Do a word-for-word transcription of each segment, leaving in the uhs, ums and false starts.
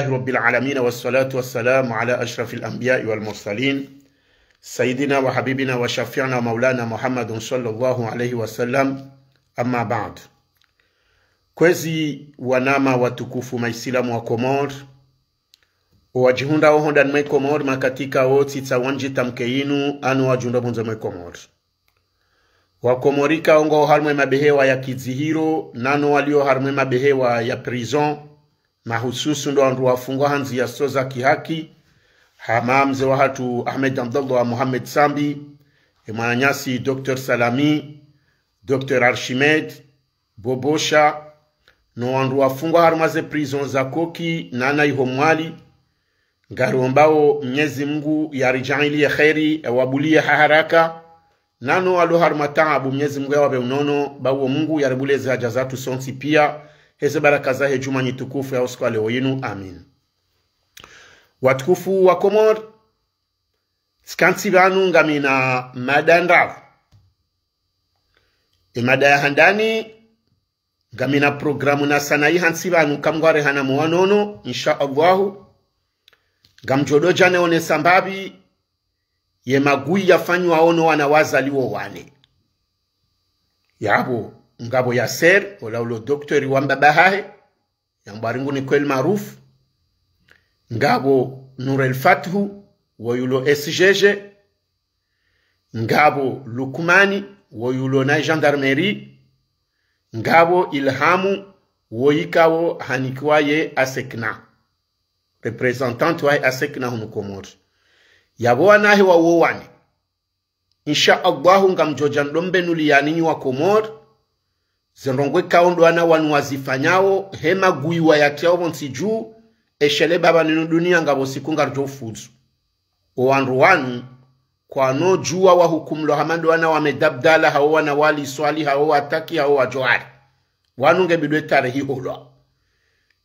رب العالمين، والصلاة والسلام على أشرف الأنبياء والمرسلين، سيدنا وحبيبنا وشفيعنا ومولانا محمد صلى الله عليه وسلم. أما بعد. Kwezi wananya watukufu maislamu wa Komori, owadjihundrao hondani mwe Komori, makatika wontsi tsawanji tamke yinu, ano wadjihundra pvondze mwe Komori. Wakomori ikao ngwao harumwa emabehewa ya kidzihiro, nano walio harumwa emabehewa ya prison, mahususu ndo wandru wafungwa ha ndziya zitso za kihaki, hama mze wahatru Ahmed Abdallah Mohamed Sambi, emwananyasi Docteur Salami, Docteur Archimède, Bobosha, no wandru wafungwa harumwa ze prison za Koki, nana iho Mwali, ngariombao Mnyezi Mungu yaridjaanliye kheri, yawabuliye ha haraka, nano walo harumwa taabu, Mnyezi Mungu yawapve unono, ba uwo Mungu yaribuliye ze haja zatru sontsi pia, heze baraka zahe djumwa nyi tukufu ya usiku wa leo yinu. Amin. Watukufu wa Komori, tsikantsi pvanu ngamina mada ndraru. Emada ya handani, ngamina programu na sana ihantsi pvanu kamgware hana mwa wanono, insha Allahu. Ngamdjo dodja neonesa mbapvi ye magui yafanywao no wana wazaliwa wane. Yapvo, ngapvo Yasser, ola ulo docteur wa mbaba hahe, yambwa Ringu ni kweli maarufu. Ngapvo Nour El Fath, woyi ulo S G G. Ngapvo Lukmani, woyi ulo na gendarmerie. Ngapvo Ilhamu, woyi ikao hanikiwa ye ASECNA, représentante wahe ASECNA hunu Komori. Yapvo wanahe wao wane. Insha Allahu ngamdjo dja ndombenuliyani nyi wa Komori, ze ndrongoo ikao ndo wana wanu wazifanyao, he magui wayatriyao pvontsi dju, eshele baba ninu duniya ngapvo siku ngaridjo ufudzu. Owandru wanu, kwanodjuwa wahukumulwa hama ndo wana wa Ahmed Abdallah, hau wana wa Ali Swalihi, hau wa Taki, hau wa Djohar. Wanu ngebidi etarehi iholwa.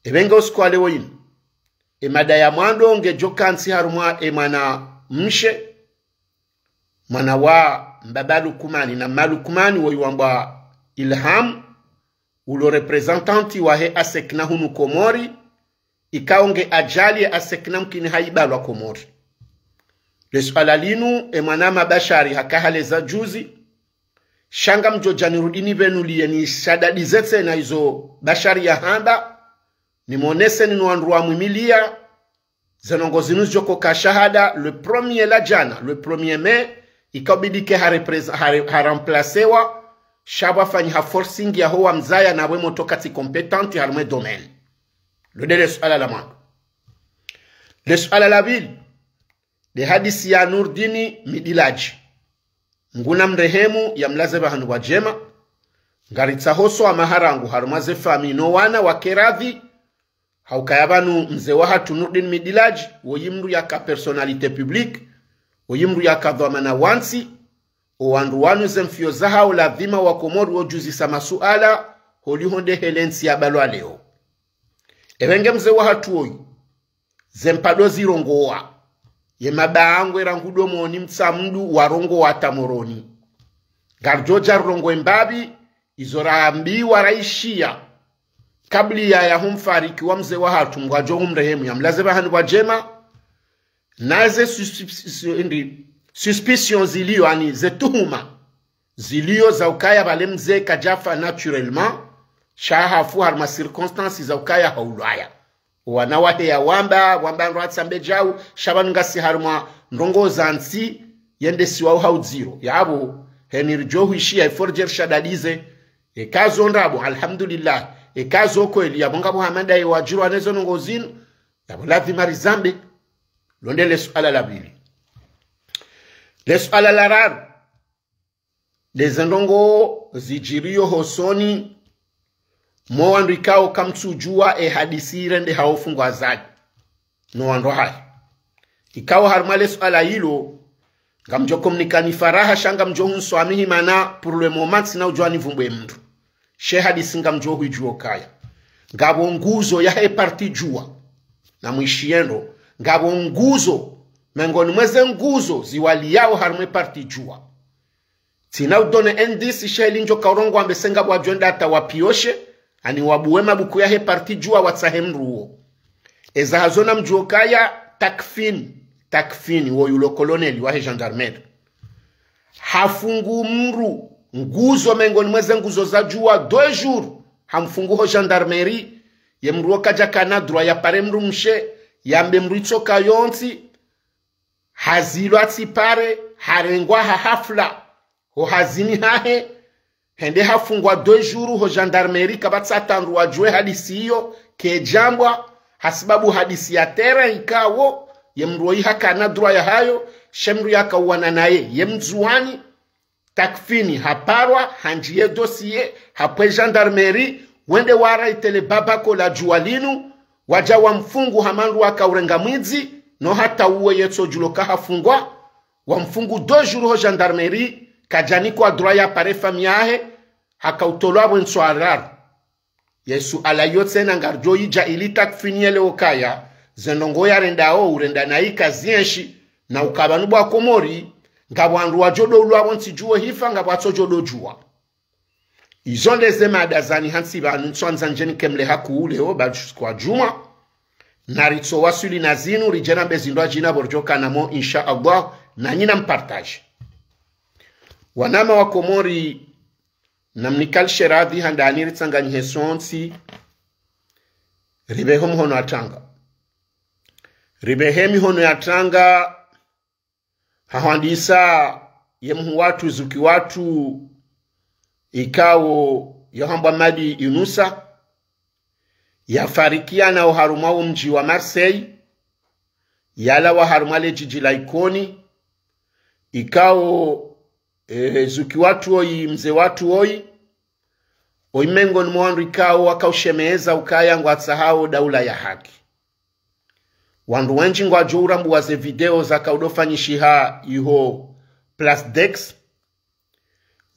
Epvenge usiku wa leo yinu, emada ya mwando ngedjo kantsi harumwa emwanamshe, mwana wa mbaba Lukmani na mma Lukmani, woyi wambwa Ilham, ulo représentante wahe ASECNA hunu Komori, ikao nge ajali ye ASECNA mkini haibalwa Komori. Le suala linu, emwanama Bashari haka haleza juzi, sha ngamdjo dja nirudi nipvenuliyeni shadadi ze tsena izo Bashari yahamba, nimoneseni no wandru wamwimiliya, ze ndrongoo zinu zidjo koka shahada, le premier la djana, le premier mai, ikao bidi ke ha représ-, ha re-, ha remplacewa, sha pvwafanyiha forcing yaho wamzaya na pvwe motro katsi compétente harumwa e domaine. Lo nde le suala la mwando. Le suala la pvili, nde hadisi ya Nurdini Midiladji. Mngu namrehemu, yamlaze pvahanu pvwadjema. Ngaritsaho swamaha rangu harumwa ze famiyi no wana wake radhi, ha ukaya pvanu mze wahatru Nurdini Midiladji, woyi mndru yaka personnalité publique, woyi mndru yaka dhwamana wa ntsi, owandru wanu ze mfiyo zahao ladhima wa Komori wodjuzisa masuala, holiho nde he le ntsi yabalwa leo. Epvenge mze wahatru woyi, ze mpado zirongowa, ye mabango erangu Domoni, Mtsamdu, warongowa hata Moroni. Ngaridjo dja rirongowe mbapvi, izo rambiwa raishiya, kabla ya, ya humfariki wa mze wahatru, Mngu adjo humrehemu, yamlaze pvahanu pvwadjema, na ze sus-, sus-, indi, suspicions ziliyo, yaani ze tuhuma ziliyo za ukaya pvale mze kadjafa naturellement, sha hafu harumwa circonstances za ukaya haulwaya. Wana wahe yawamba, wamba ndo atsambe djau, sha pvanu ngasi harumwa ndrongoo za ntsi, yendesiwao ha udziro. Yapvo, heni ridjo hwishiya, il faut ridje rishadadize, eka zo ndrabo, alhamdulillah, eka zo kweli, yapvo ngapvo hama ndaye wadjirwa nezo ndrongoo zinu, yapvo ladhima rizambe. Lo nde le suala la pvili. Le suala la raru, nde ze ndrongoo zidjiriyo hosoni mwa wandru ikao kamtsudjuwa e hadisi irendehao fungwa Azali no wandru hahe. Ikao harumwa le suala ilo, ngamdjo komunikani faraha, sha ngamdjo hunswamihi mana pour le moment ntsina udjuwa nivumbuwe mndru. She hadisi ngamdjo hwidjuwa ukaya ngapvo nguzo yahe parti Juwa. Na mwishiye ndro, ngapvo nguzo, mengoni mwa ze nguzo ziwaliyao harumwa e parti Juwa. Tsina udone indice, she ili ndjo kaurongowa mbe se ngapvo wadjo enda hata wapvioshe, yaani wabuwe mabuku yahe parti Juwa watsahe mndru uwo. Eza hazo namdjuwe ukaya Takfini, Takfini, woyi ulo koloneli wahe gendarmerie, hafungu mdru nguzo mengoni mweze nguzo zadjuwa deux jours, hamfungu ho gendarmerie. Ye mdru wo kadjakana droit yapare mdrumshe, yambe mdru itsoka yontsi, hazilwa tsipare, harengwa ha hafla ho hazini hahe, hende hafungwa deux jours ho gendarmerie, kapvatsi hata mdru wadjuwe hadisi iyo, kedjambwa, hasibabu hadisi ya terrain ikawo, ye mdru woyi hakana droit yahayo, she mdru yakauwana naye, ye Mndzuwani, Takfini, haparwa, handjiye dossier, hapvwe gendarmerie, wende waraitele baba kola djuwa linu, wadja wamfungu hama mdru wakaurenga mwidzi, no hata uwe yetsodjulo ka hafungwa, wamfungu deux jours ho gendarmerie, kadjanikwa droit yapare famiyi yahe, hakautolwa pvwe ntsu araru. Ye suala iyo tsena ngaridjo idja ili Takfini yelewe ukaya, ze ndrongo yarendao, urenda nayi kazienshi, na ukaya pvanu pvwa Komori, ngapvo wandru wadjo doulwa pvo ntsi djuwo hifa, ngapvo watsodjo dodjuwa. Izo ndeze mada zani hantsi pvanu ntswandza ndjeni kemle haku uleo, ba usiku wa djumwa. Na ritso waswili na zinu, ridje nambe zindru adjina pvo ridjo kana mo, insha Allah, nanyi nampartage. Wanama wa Komori, namnikalishe radhi handani ritsanganyihe sontsi, ripvehe mhono wa tanga. Ripvehe mihono ya tanga, hahwandisa ye mhuu watru, zuki watru, ikao yahambwa Madi Yunusa, yafarikiana oharumwa wo mdji wa Marseille, yalawa harumwa le djidji la Ikoni, ikao, eh, zuki watru woyi, mze watru woyi, woyi mengoni mwa wandru ikao wakaushemeza ukaya ngwatsahao daula ya haki. Wandru wendji ngwadjo urambuwa ze video zakaudofanyishiha iho Place d'Aix,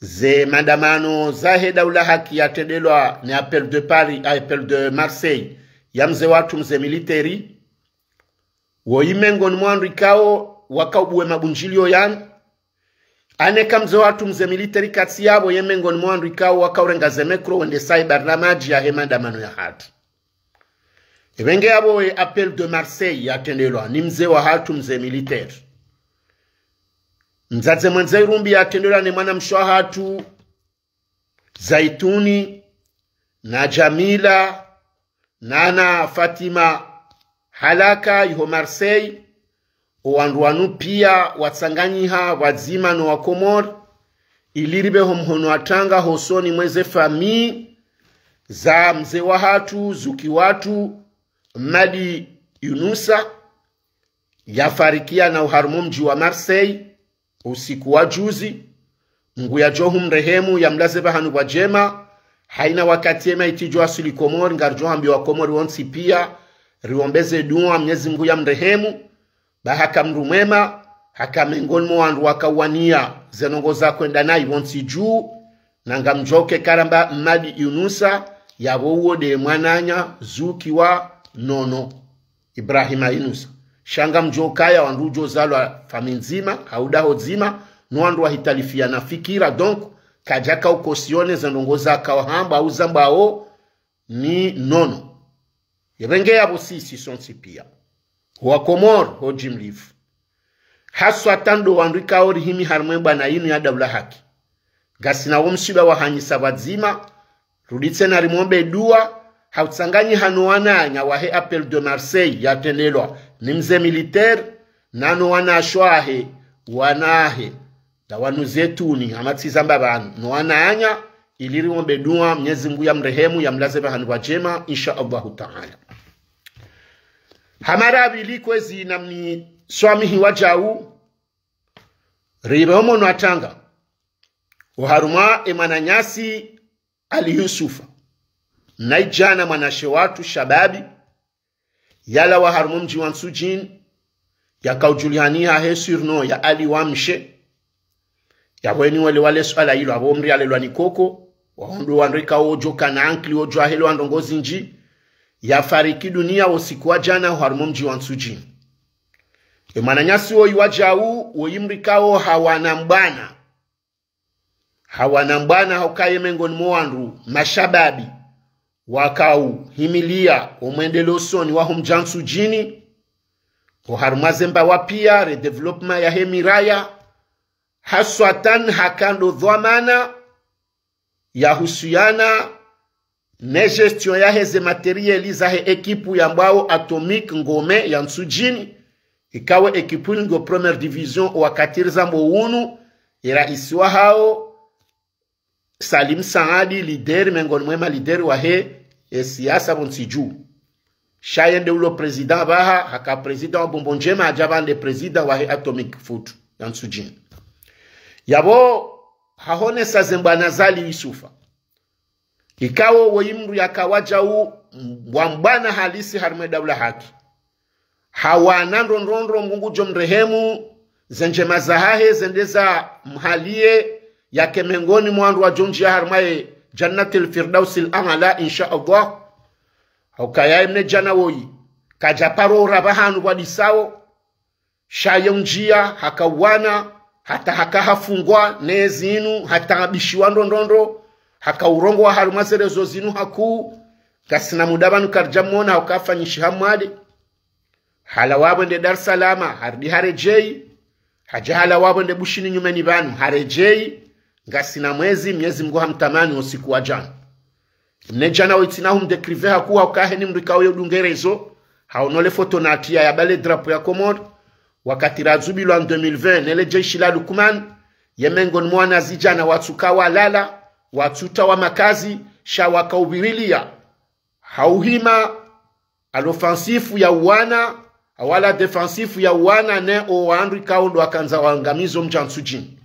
ze maandamano zahe daula haki yatrendelwa ne Appel de Paris, Appel de Marseille, ya mze watru mze militeri. Woyi mengoni mwa wandru ikao wakaubuwe mabundjilio yanu. Aneka mze watru mze militeri katsi yapvo, ye mengoni mwa wandru ikao wakaurenga ze micro wende saye barnamaji yahe maandamano yahatru. Epvenge yapvo ye Appel de Marseille yatrendelwa ni mze wahatru mze militeri. Mdzadze mwendza irumbi yatrendelwa ne mwanamshe wahatru Zaituni, na Jamila, na na Fatima Halaka iho Marseille. Owandru wanu pia watsanganyiha pvwadzima no Wakomori, ili ripvehe mhono wa tanga hosoni mweze famiyi za mze wahatru, zuki watru, Madi Yunusa, yafarikiana oharumwa wo mdji wa Marseille, usiku wa juzi. Mngu yadjo humrehemu, yamlaze pvahanu pvwadjema. Haina wakati ye maiti idjo waswili Komori, ngaridjo hambia Wakomori wontsi pia, riombeze dua, Mnyezi Mngu yamrehemu. Ba haka mndru mwema, haka mengoni mwa wandru wakauwania ze ndrongoo za kwenda nayi pvontsi dju, na ngamdjoke karamba Madi Yunusa, yapvo uwo nde mwananya, zuki wa nono. Ibrahima Yunusa. Sha ngamdjokaya wandru udjo zalwa famiyi ndzima, hau daho dzima, no wandru wahitalifiana fikira, donc, kadjaka ukosione ze ndrongoo zakao hambwa, hau zambwao, ni nono. Yepvenge yapvo sisi sontsi pia, Wakomori ho jimlifu, haswa tando wandru ikao rihimi harimwa e bwana yinu ya daula haki, ngasina wo msiba wahanyisa pvwadzima. Rudi tsena rimombe dua, hautsanganyiha no wananya wahe Appel de Marseille yatrendelwa ni mze militaire, na no wanashe wahe, wanahe, na wanu Zaituni, hama tsizamba pvanu, no wananya, ili riombe dua, Mnyezi Mngu yamrehemu, yamlaze pvahanu pvwadjema, insha Allahu Taala. Hama ra pvili kwezi namniswamihi wadjau, ripvehe mhono wa tanga oharumwa e mwananyasi Ali Yusufa, mnaidjana mwanashe watru shababi, yalawa harimwa o mdji wa Ntsudjini, yakaudjulihaniha he surnom ya Ali wa mshe. Yapvo eni wele wale suala ilo, apvo mri alelwa ni koko, wawo ndo wandru ikao wodjoka na ankili wodjo ahelewa ndrongoo zindji, yafariki dunia wo usiku wa djana oharumwa o mdji wa Ntsudjini. E mwananyasi woyi wadjau, woyi mri ikao hawana mbwana. Hawana mbwana, hauka ye mengoni mwa wandru mashababi wakauhimilia omwendeleo usoni waho mdji wa Ntsudjini, oharumwa zembawa pia, redéveloppement yahe miraya, haswatan haka ndo dhwamana yahusuyana ne gestion yaheze matériel zahe équipe yambwao Atomic Ngome ya Ntsudjini, ikao équipe ngiyo première division wakati rizambo unu, eraisi wahao, Salim Saadi, leader, mengoni mwe ma leader wahe, e siasa pvo ntsi dju. Sha yende ulo président pvaha, haka président wa Bombo Ndjema, hadja pvande président wahe Atomic Foot ya Ntsudjini. Yapvo, hahonesa ze mbwana Azali Yusufa. Ikao woyi mndru yakawadja u, wa mbwana halisi harimwa e daula haki. Hawana ndrondrondro, Mngu ngudjo mrehemu, ze ndjema zahahe zende zamhalie, yake mengoni mwa wandru wadjo ndjia harimwa ye Jannatil Firdausil A'la, insha Allah. Haukaya ye mnadjana woyi, kadja paro ura pvahanu pvwadisao, sha ye undjia, hakauwana, hata haka hafungwa, ne zinu, hata habishiwa ndrondrondro, hakaurongowa harumwa ze réseaux zinu hakuu, ngasina muda pvanu karidja mwona, hauka hafanyishiha mwade. Halawa pvwende Dar es Salaam, harudi haredjeyi. Hadja halawa pvwende Bushini nyumeni pvanu, haredjeyi. Ngasina mwezi, Mnyezi Mngu hamtamani wo usiku wa djana. Mnadjana woyi tsina humdécrire hakuu hauka heni mndru ikao yo dungerezo, haono le foto na hatiya ya bale drapeau ya Komori, wakati radzubilwa en deux mille vingt, nele jeshi la Lukman, ye mengoni mwa wanazidjana watsuka walala, watsuta wa makazi, sha wakauvirilia. Hauhima, à l'offensive ya uwana, awala défensive ya uwana ne owandru ikao ndo wakandza waangamizo mdji wa Ntsudjini.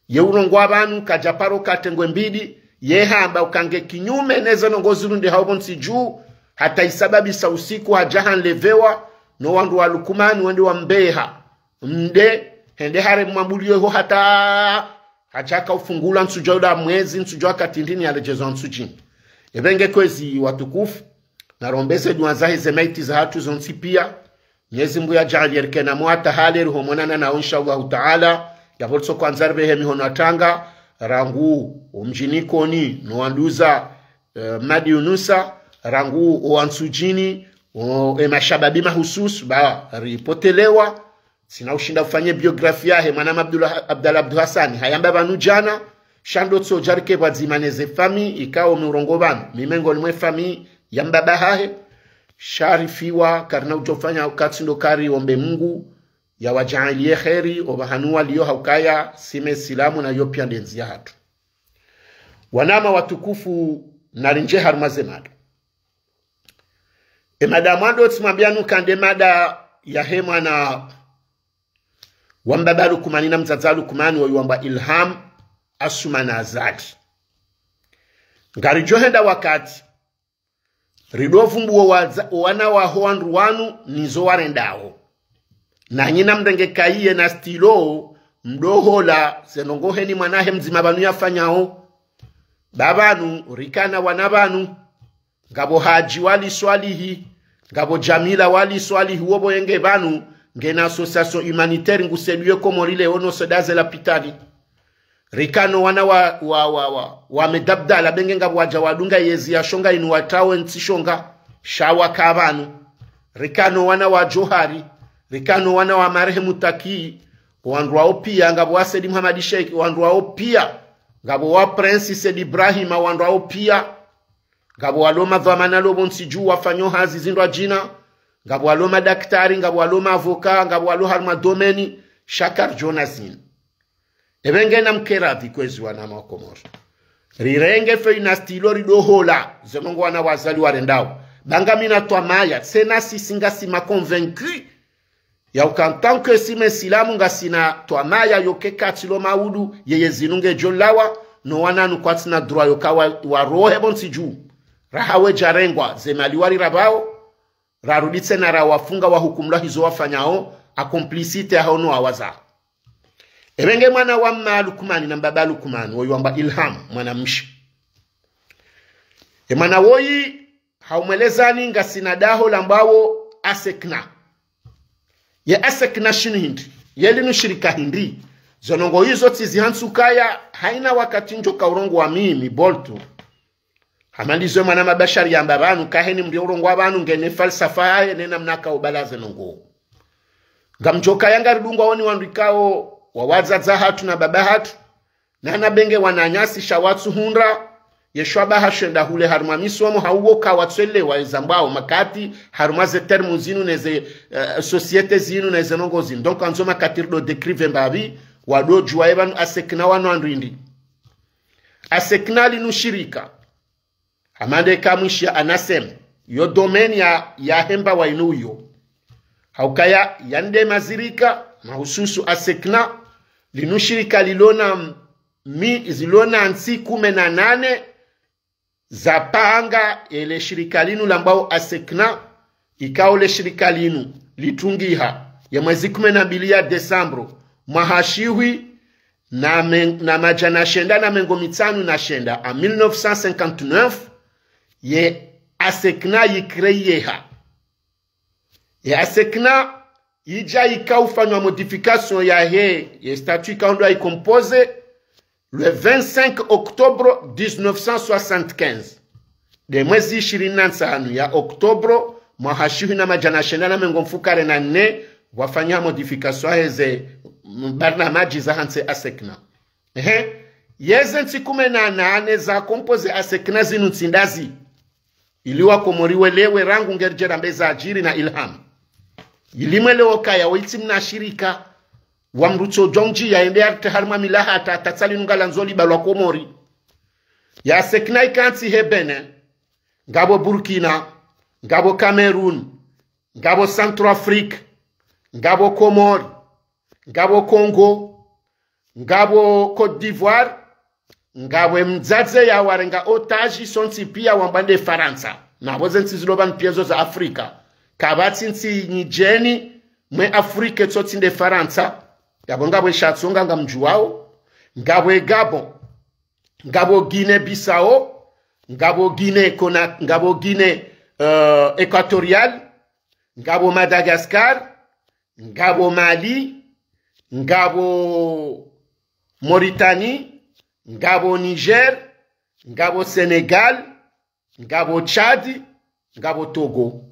Ye urongowa pvanu kadja paro katengwe mbidi, ye hamba uka nge kinyume neze ndrongoo zirunde hao pvo ntsi dju, hata isababisa usiku hadja hanlevewa, no wandru wa Lukumani wende wambeha. Mde, hende hare mwambuliyo ho hata hadja haka ufungulwa ntsudjua uda mwezi, ntsudjua wakati ndrini yaredjezwa Ntsudjini. Epvenge kwezi watukufu, narombeze dua zahe ze maiti zahatru zontsi pia. Mnyezi Mngu yadjaaliye rikena mwata hale rihomonana nao insha Allahu Taala. Yapvo ritso kwandza ripvehe mihono ya tanga, rangu omdjini Koni, no wanduza, eh, Madi Yunusa, rangu owa Ntsudjini, o, e mashababi mahususu, ba ripotelewa, tsina ushinda ufanye biographie yahe, mwana Abdullah, Abdallah Abdou Hassane, hayamba pvanu djana, sha ndo tso djarike pvwadzima neze famille, ikao mi urongowa pvanu, mi mengoni mwe famille ya mbaba hahe, sha rifiwa, karina udjofanya, katsi ndo kari ombe Mngu, yawadjaaliye heri, opvahanu waliyo haukaya, si mesilamu na yo pia nde ndziya yahatru. Wananya watukufu, narindjie harumwa ze mada. E mada ya mwando tsimwambia nuka nde mada yahe mwana wa mbaba Lukumani na mdzadze Lukumani woyi wambwa Ilham Assoumani Azali. Ngaridjo henda wakati, rido vumbuwa wadza, owana waho wandru wanu nizo warendao. Nanyi namrenge kayi na stylo, mdo hola, ze ndrongoo heni mwana hahe mdzima pvanu yafanyao. Ba pvanu, rikana wana pvanu. Ngapvo Hadji Wali Swalihi, ngapvo Djamila Wali Swalihi, wo pvo yenge pvanu, ngena association humanitaire ngusaidiyo Komori leo no soda ze lapitali. Rikana owana wa, wa, wa, wa, wa Ahmed Abdallah, pvenge ngapvo wadja wadunga yezi ya shonga inu watrawe ntsi shonga, sha waka pvanu. Rikana owana wa Djohari, rikana owana wa marehemu Taki, owandru wao pia, ngapvo wa Said Mohamed Cheikh, owandru wao pia, ngapvo wa Prince Said Ibrahim, owandru wao pia, ngapvo walo madhwamana lo pvo ntsi dju wafanyo hazi zindrwadjina, ngapvo walo madaktari, ngapvo walo maavocat, ngapvo walo harumwa domaine, sha karidjona zinu. Epvenge namkeradhi kwezi wananya wa Komori. Rirenge feuille na stylo rido hola, ze ndrongoo wana wa Azali warendao. Ba ngami na twamaya, tsena sisi ngasi ma convaincus, yauka en tant que si mesilamu ngasina twamaya yoke katsi lo maudu, yeye zinu ngedjo lawa, no wananu kwatsina droit yoka wa, warohe pvo ntsi dju. Raha wedja rengwa, ze mali warira pvao, rarudi tsena rawafunga wahukumulwa hizo wafanyao, a complicité yaho no wawaza. Epvenge mwana wa mma Lukumani na mbaba Lukumani, woyi wambwa Ilham, mwana mshe. E mwana woyi, haumwelezani ngasina daho lambwao Asekna. Ye Asekna shinu hindri, ye linu shirika hindri. Zo ndrongoo izo tsizihantsukaya, haina wakati ndjo kaurongowa mimi, Boltu. Hama ndizo mwana Mabashari yamba pvanu, kaheni mndru urongowa pvanu ngena falsafa yahe, ne namna kaubalaze nongo. Ngamdjoka yanga ridungwa woni wandru ikao, wawadzadze hatru na baba hatru, na na benge wananyasi sha watsuhundra, yesho aba hashenda hule harumwa misomo, hauwo kawatsuelewa ezambwao makati, harumwa ze termu zinu neze, eh, société zinu neze nongo zinu. Donc, andzo makati rido décrire mbapvi, wado djuwa ye pvanu ASECNA wanu wandru indri. ASECNA linu shirika. Hama nde kamwishiya ANACM, yo domaine ya, ya hemba wa inu uyo. Haukaya yande mazirika, mahususu ASECNA, linu shirika lilona mi, zilona ntsi kume na nane, zapanga ele shirika linu lambwao ASECNA, ikao le shirika linu litungiha ye mwezi kume na mbili ya desambro, mwaha shihwi na men-, na madjana shenda na mengo mitsanu na shenda, en mille neuf cent cinquante-neuf, ye ASECNA yikreyeha. Ye ASECNA yidja yikaufanywa modification yahe, ye statut ikao ndo yayicomposer, le vingt-cinq octobre dix-neuf cent soixante-quinze. Nde mwezi ishirini na ntsanu ya oktobro, mwaha shihwi na madjana shenda na mengo mfukare na nne, pvwafanyiha modification heze, mm, barnamadji za hantsi ASECNA. Ehe. Yeze ntsi kume na nane za composer ASECNA zinu ntsi ndazi. Ili wa Komori welewe rangu ngeridjo ramba eza djiri na Ilham. Ili mwelewe ukaya wo itsi mna shirika, wa mdru tso djo ndji ya ende yaritre harumwa milaha hata, hata tsi linu ngalandzo libalwa Komori. Ye ASECNA ika ntsi he Bénin, ngapvo Burkina, ngapvo Cameroun, ngapvo Centrafrique, ngapvo Comores, ngapvo Congo, ngapvo Côte d'Ivoire, ngapvo emdzadze yawarenga otage, so ntsi piya wambwa nde Farantsa. Napvo ze ntsi zilo pvanu piya zo za Afrika. Kapvatsi ntsi nyidjeni mwe Afrika tso tsi nde Farantsa. Yapvo ngapvo eshatsonga ngamdjuwao. Ngapvo e Gabon. Ngapvo Guinée-Bissau. Ngapvo Guinée Cona-, ngapvo Guinée, euh, Équatoriale. Ngapvo Madagascar. Ngapvo Mali, ngapvo Mauritanie, ngapvo Niger, ngapvo Sénégal, ngapvo Tchad, ngapvo Togo.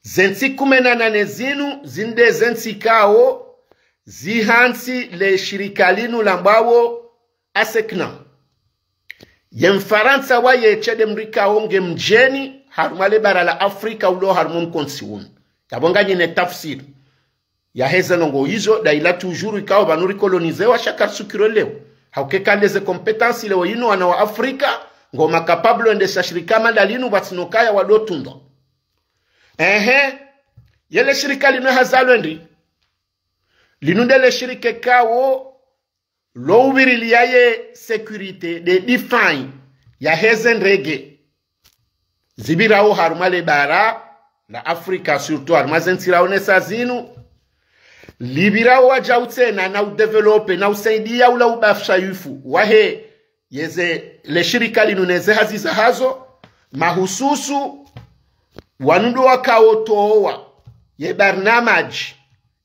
Ze ntsi kume na nane zinu, zinde ze ntsi ikao, zihantsi le shirika linu lambwao ASECNA. Ye Mfarantsa waye tsi nde mdru ikao nge mdjeni, harumwa le bara la Afrika ulo harumwa mkontsi unu. Yapvo nganyine tafsiri yaheze nongo izo, nda ila toujours ikao pvanu rikolonizewa sha karisukiro leo. Hauka eka nde ze compétence leo inu wana wa Afrika, ngoma capable ende sha shirika manda linu pvatsina ukaya wado tundwa. Ehe, yele shirika linu hazalwa ndri. Linu ndele shirika ikao, lo uvirilia ye sécurité nde défense yaheze ndege zipvirao harumwa le bara la Afrika, surtout harumwa ze ntsi raonesa zinu. Lipvirao wadjau tsena na udévelopper na usaidia ula ubafsha yufu wahe yeze le shirika linu neze hazi zahazo, mahususu wanu ndo wakao towa ye barnamadji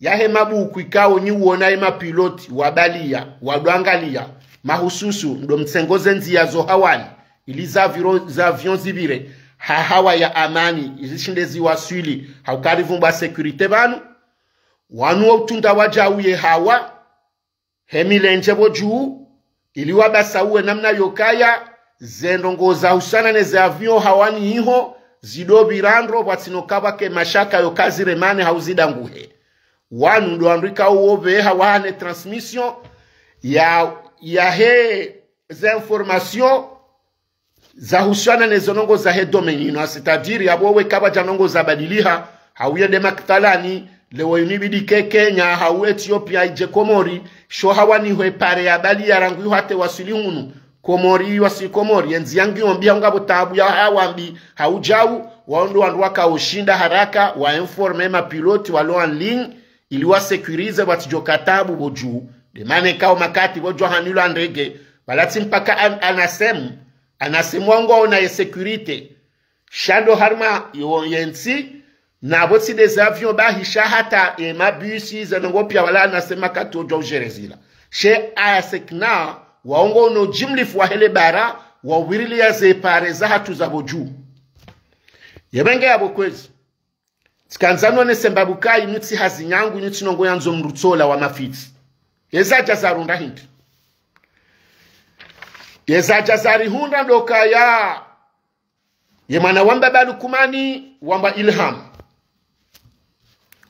yahe mabuku ikao nyi uona ye mapilote wabaliya, wadwangalia, mahususu ndo mtsengo ze ndzia zo hawani, ili za viro-, za avion zipvire ha hawa ya amani, izishinde ziwaswili, hauka rivumbwa sécurité pvanu. Wanu wa utunda wadjau ye hawa, he milendje pvo dju, ili wabasauwe namna yokaya, ze ndrongoo zahusiana neze avion hawani iho, zido pvira ndro, pvatsina ukaya pvwake mashaka yoka ziremane hau zidanguhe. Wanu ndo wandru ikao wo pveha wahane transmission ya, yahe ze information zahusiana nezo ndrongoo zahe domaine inu, c'est-à-dire yapvo weka pvwadja ndrongoo zabadiliha, hau yende mathalani, leo inu ibidi ke Kenya, hau Ethiopia, idje Komori, sho hawani hwe pare ya bali ya rangu iho hata iwaswili hunu, Komori, iwaswili Komori, ye ndzia ngiyo mbi, hau ngapvo taabu ya hawa mbi, hau djau, wao ndo wandru wakao shinda haraka, wa informer mapilote, walo en ligne, ili wa sécuriser, pvatsidjoka taabu pvo dju. Nde mana ikao makati pvo djwa hanilwa ndege, pvala tsi mpaka an-, ANACM, ANACM wao ngwaona ye sécurité. Sha ndo harumwa yo ye ntsi, napvo tsi nde ze avion bahi sha hata ye mabisi, ze ndrongoo piya wala ANACM wakati wodjwa ugérer zila. She ASECNA, wao ngwaono ujimlifu wahe le bara, wawirilia ze pare zahatru za pvo dju. Ye pvenge yapvo kwezi. Tsikandza none semba bukayi nutsi hazi nyangu nutsi nongo yandzo mrutsola wa mafitsi. Yezadja zarunda hindri. Yezadja zarihundra ndo kaya. Ye mwana wa mbaba Lukumani wambwa Ilham.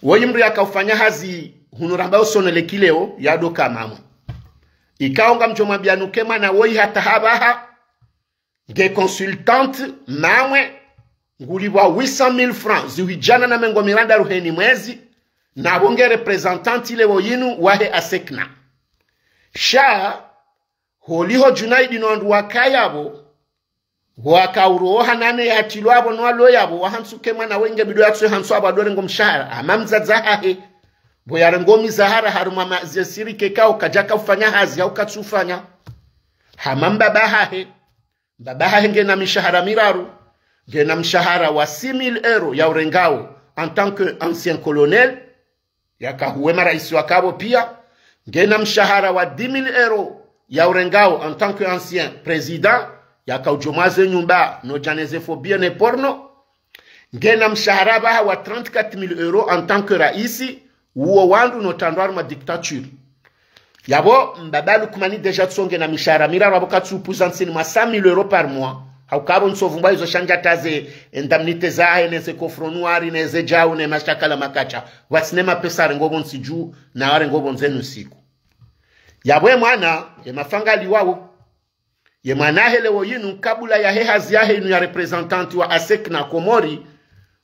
Woyi mdru yakaufanya hazi hunu ramba usonele kileo ya ndo ka mamwe. Ikao ngamdjo mwambia nuke mwana woyi hata hapvaha. Nge consultante mamwe, ngulipvwa huit cent mille francs, zihwi djana na mengo mirandaru heni mwezi, na pvo nge représentante leo yinu wahe ASECNA. Sha, holiho Junaidi no wandru wakaya pvo, wakauro hanane yatilwa pvo no walo yapvo, wahantsuke mwana wenge bido yatsu hantswa pvo adore ngo mshahara, hama mdzadze hahe, pvo yarengo mizahara harumwa ma-, ze sirike kao kadjaka ufanya hazi, hau katsufanya. Hama mbaba hahe, mbaba hahe ngena mishahara miraru, ngena mshahara wa six mille euros ya urengao en tant que ancien colonel, yakahuwe maraisi wakapvo pia, ngena mshahara wa dix mille euros ya urengao en tant que ancien président, yakaudjomwaze nyumba no djaneze fobie ne porno, ngena mshahara pvaha wa trente-quatre mille euros en tant que raisi, uwo wandru no tandwari ma dictature. Yapvo, mbaba Lukumani déjà tsonge na mishahara miraru apvo katsupuza ntsini mwa cent mille euros par mois. Hauka pvo ntsovu mbwa izo shandja taze indemnité zahe, neze coffre noir, neze djau, ne mashakala makacha. Watsine mapesa arengo pvo ntsi dju, na warengo pvo ndzenu siku. Yapvo ye mwana, ye mafanga liwawo. Ye mwana ahe leo yinu kabula yahe hazi yahe yinu ya représentante wa ASECNA Komori,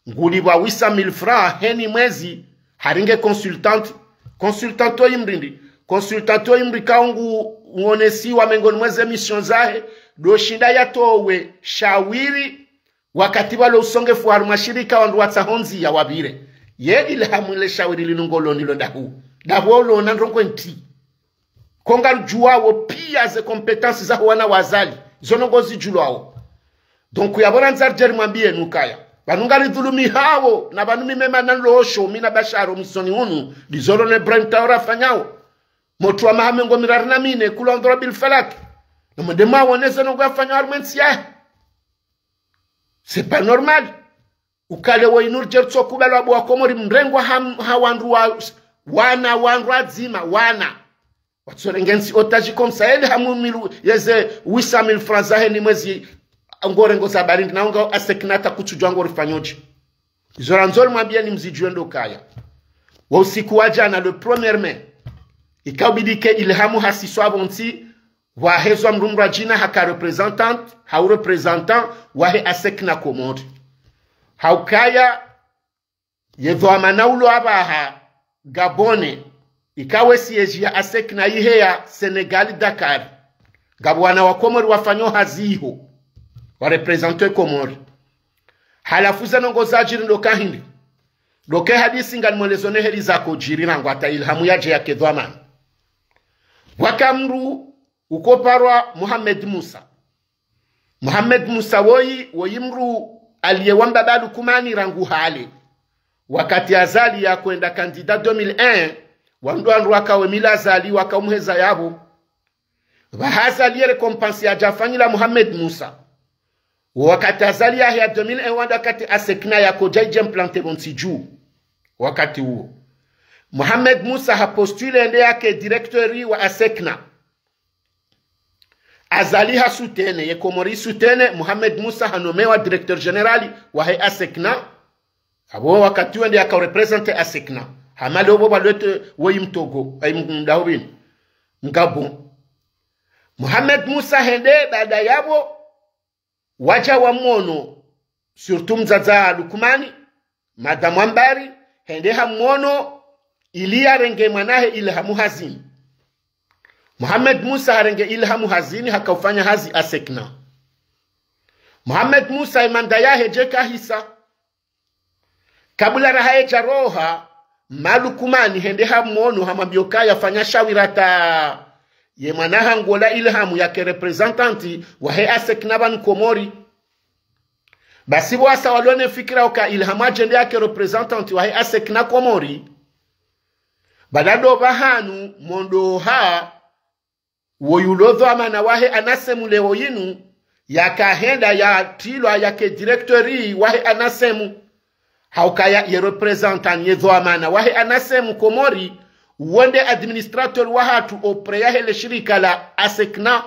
ngulipvwa huit cent mille francs heni mwezi, hari nge consultante. Consultante oyi mdrindri. Consultante oyi mdru kao ngu, nguonesiwa mengoni mweze missions zahe, ndo shinda yatowe shawiri, wakati pvalo usongefu harumwa shirika wandru watsaho ndziya wapvire. Ye Ilhamu le shawiri linu ngolonilo ndahu. Ndahu olona ndrongoo ntsi. Ko ngarudjuwawo pia ze compétences zaho wana wa Azali. Zo ndrongoo zidjulwawo. Donc, yapvo randza ridje rimwambie nukaya. Pvanu ngaridhulumihawo, na pvanu mi mema na nlosho, mi na Basharo misoni hunu, ndizolo ne Ibrahim Traoré afanyawo. Motru wa maha mengo miraru na mine, kulu andhura bil falak. Na mwende mwawone ze ndrongoo yafanyawo harumwa entsi yahe. C'est pas normal. Ukale wo inur jer tso kubali wapvo wa Komori mrengwa ha, ha wandru wa, wana, wandru wadzima, wana. Watsorenge ntsi otage comme ça, eli hamu milu, yeze huit cent mille francs zahe ni mwezi ngorengo za barindi, na unga ASECNA hata kutsudjwa ngorifanyodje. Izo randzo rimwambie ni mzidjuwe ndo kaya. Wa usiku wa djana, le premier mai, ikaubidi ke Ilhamu hasiswa pvo ntsi, wahezwa mdru mdru wa djina haka représentante, hau représentant wahe ASECNA Komori. Haukaya, ye dhwamana ulo apvaha Gabone, ikawe siège ya ASECNA ihe ya Sénégal Dakar. Ngapvo wana wa Komori wafanyo hazi iho, wa représenter Komori. Halafu ze ndrongoo zadjiri ndo ka hindri. Ndo ke hadisi nganimwelezo ne heli zako djiri rangu hata Ilhamu yadje yake dhwamana. Waka mdru ukoparwa Mohamed Musa. Mohamed Musa woyi, woyi mdru aliye wa mbaba Lukumani rangu hale. Wakati Azali yakoenda candidat deux mille un, wandru wandru wakawe mila Azali wakaumheza yapvo. Pvaha Azali ye récompense yadja afanyila Mohamed Musa. Wakati Azali yahe ya deux mille un wandru wakati ASECNA yakodja idje implante pvo ntsi dju. Wakati uwo, Mohamed Musa hapostule ende yake directeur wa ASECNA. Azali hasoutenir, ye Komori isoutenir, Mohamed Musa hanomewa directeur général wahe ASECNA. Apvo wakati wende yaka représenter ASECNA. Hama leo pvo pvalwete woyi mtogo, ayi mdahubini. Mgabon. Mohamed Musa hende baada yapvo, wadja wamono, surtout mdzadze Lukumani, Madame Ambari, hende hamono, ili yarenge mwanahe Ilhamu hazini. Mohamed Musa harenge Ilhamu hazini, hakaufanya hazi ASECNA. Mohamed Musa imanda yahe dje kahisa. Kabula raha yedja roha, mma Lukumani hende hamono hamwambio kaya fanya shawira ta ye mwana hangu ola Ilhamu yake représentante wahe ASECNA pvanu Komori. Basi pvo wasa walone fikira uka Ilhamu adjende yake représentante wahe ASECNA Komori. Baada ndo pvahanu, mondo ha, woyi ulo dhwamana wahe ANACM leo yinu, yakahenda yatrilwa yake directeur wahe ANACM. Haukaya ye représentant ye dhwamana wahe ANACM Komori, wo nde administrateur wahatru auprès yahe le shirika la ASECNA.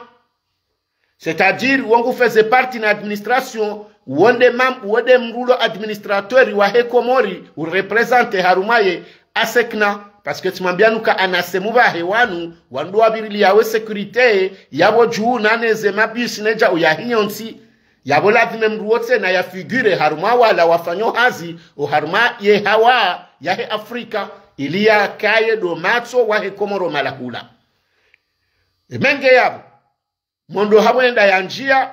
C'est-à-dire, wo ngu faisait partie na administration, wo nde mam-, wo nde mrulo administrateur wahe Komori, u représenter harumwa ye ASECNA. Parce que tsimwambianu ka ANACM pvahe wanu, wandru wapviriliyawo sécurité, yapvo dju nane ze mabisi nedja uyahinyonsi. Yapvo lazima mdru wo tsena ya figure harumwa wala wafanyo hazi, o harumwa ye hawa yahe Afrika, ili yakaye ndo matso wahe Komori mahala hula. Emenge yapvo, mondo hapvo yenda yandjiya,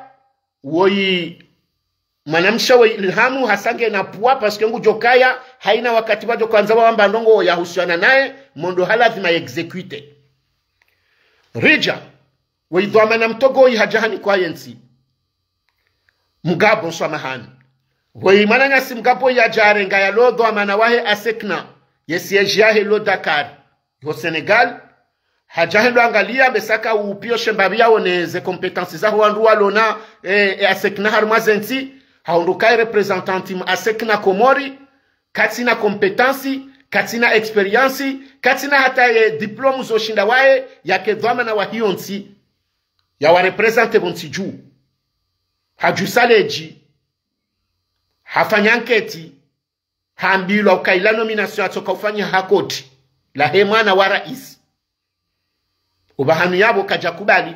woyi mwanamshe woyi Ilhamu hasa ngena pvwa, parce que ngudjo kaya, hayina wakati pvadjo hwandza wamba ndrongoo yahusiana naye, mondo ha lazima ya exécuter. Ridja, woyi dhwamana mtogo woyi hadja hanikwa yentsi. Mgabo, swamahani. Woyi mwananyasi Mgabo yadja harenga yalo dhwamana wahe ASECNA, ye siège yahe lo Dakar, ho Sénégal, hadja hendo angaliya mbesaka upviyo she mbapvi yaone ze compétences zaho wandru walona, eh, e ASECNA harumwa zentsi, hahundru kayi représentant mu ASECNA Komori, katsina compétence, katsina expérience, katsina hata ye diplôme zo shinda waye yake dhwamana wahiyo ntsi, yawa représenter pvo ntsi dju. Hadjusa ledji, hafanya enquête, hambilwa uka ila nomination yatsoka ufanya ha koti lahe mwana wa raisi. Opvahanu yapvo kadja kubali.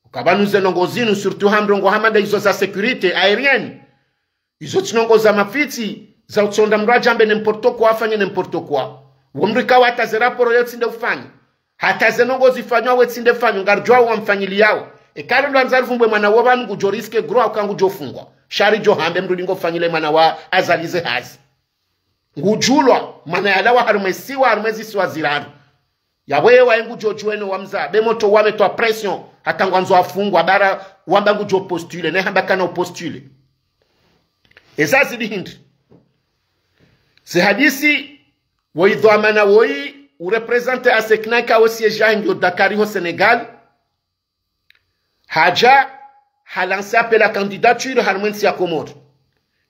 Uka pvanu ze ndrongoo zinu, surtout ha ndrongoo hama nda izo za sécurité aérienne, izo tsi ndrongoo za mafitsi, za utsonda mdru adje ambe n'importe quoi, afanye n'importe quoi. Wo mdru ikao hata ze rapport yo tsi nde ufanya. Hata ze ndrongoo zifanywa we tsi nde fanyo, ngaridjuwao wamfanyiliyawo. Eka ndo andza ripvumbwe mwana wo pvanu ngudjo risquer gros, uka ngudjo fungwa. Sha ridjo hambe mdru lingo fanyile mwana wa Azali ze hazi. Ngudjulwa, mwana yalawa harumwa isiwa, harumwa ezisiwa ziraru. Yapvo ye waye ngudjo djuweno wamza, be moto wame twa pression, hata ngwandzo afungwa, bara wamba ngudjo postuler, ne hamba kana upostuler. Eza zidi hindri. Ze hadisi, woyi dhwamana woyi, u représenter ASECNA ikao siège yahe ngiyo Dakar ho Sénégal, hadja ha lancer appel à candidature harumwa entsi ya Komori,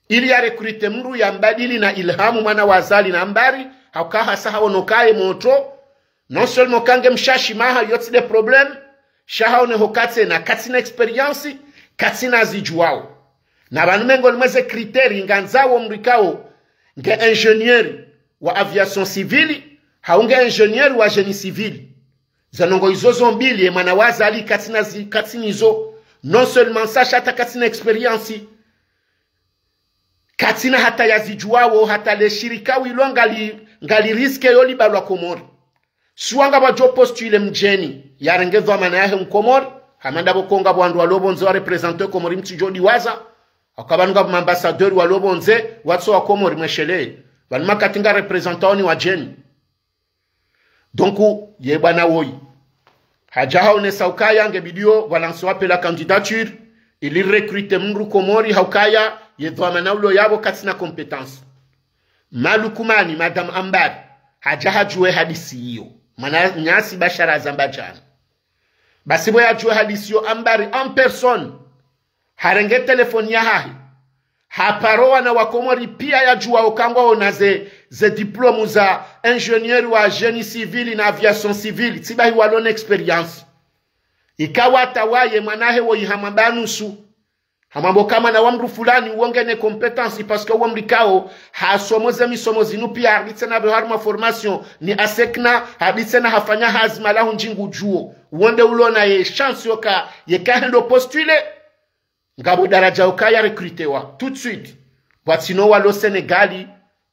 ili ya recruter mdru ya mbadili na Ilhamu mwana wa Azali na Ambari, hauka hasa haono kaye moto, non seulement ka nge mshashi maha yo tsi nde problème, sha haone ho katsina, katsina expérience, katsina zidjuwao. Na pvanu mengoni mwa ze critères ngandzao mdru ikao nge ingénieur wa aviation civile, hau nge ingénieur wa génie civil. Ze ndrongoo izo zo mbili, ye mwana wa Azali katsina zi-, katsina izo. Non seulement ça, sha hata katsina expérience. Katsina hata yazidjuwao, hata le shirika wilo ngali, ngali risquer yo libalwa Komori. Siwa ngapvadjo postuler mdjeni, yarenge dhwamana yahe Mkomori, hama ndapvo ko ngapvo wandru walo pvondze wa représenter Komori mtsidjo diwaza, hauka pvanu ngapvo ma ambassadeurs walo pvondze, watso wa Komori mweshelee. Pvanu makati nga représenter wo ni wadjeni. Donc, ye bwana woyi hadja haonesa ukaya nge bidiyo, pvwa lancer appel à candidature, ili recruter mdru Komori haukaya, ye dhwamana ulo yapvo katsina compétence. Ma Lukumani, Madame Ambari, hadja hadjuwe hadisi iyo. Mwananyasi Bashara Azambadjani. Basi pvo yadjuwe hadisi iyo Ambari en personne, harenge telefoni yahahe, haparo wana wa Komori piya yadjuwao ka ngwaona ze, ze diplôme za ingénieur wa génie civil na aviation civile, tsi bahi walona expérience. Ikao hata waye mwanahe woyi hamwamba nusu. Hamwamba uka mwana wa mdru fulani, wo ngena compétence, parce que wo mdru ikao hasomo ze misomo zinu piya, hapvitsena pvo harumwa formation ni ASECNA, hapvitsena hafanya hazi mahala hundji ngudjuo. Wo nde ulona ye chance yoka, yeka hendo postuler, ngapvo daraja yoka ya recrutewa tout de suite. Pvwatsina walo Sénégal,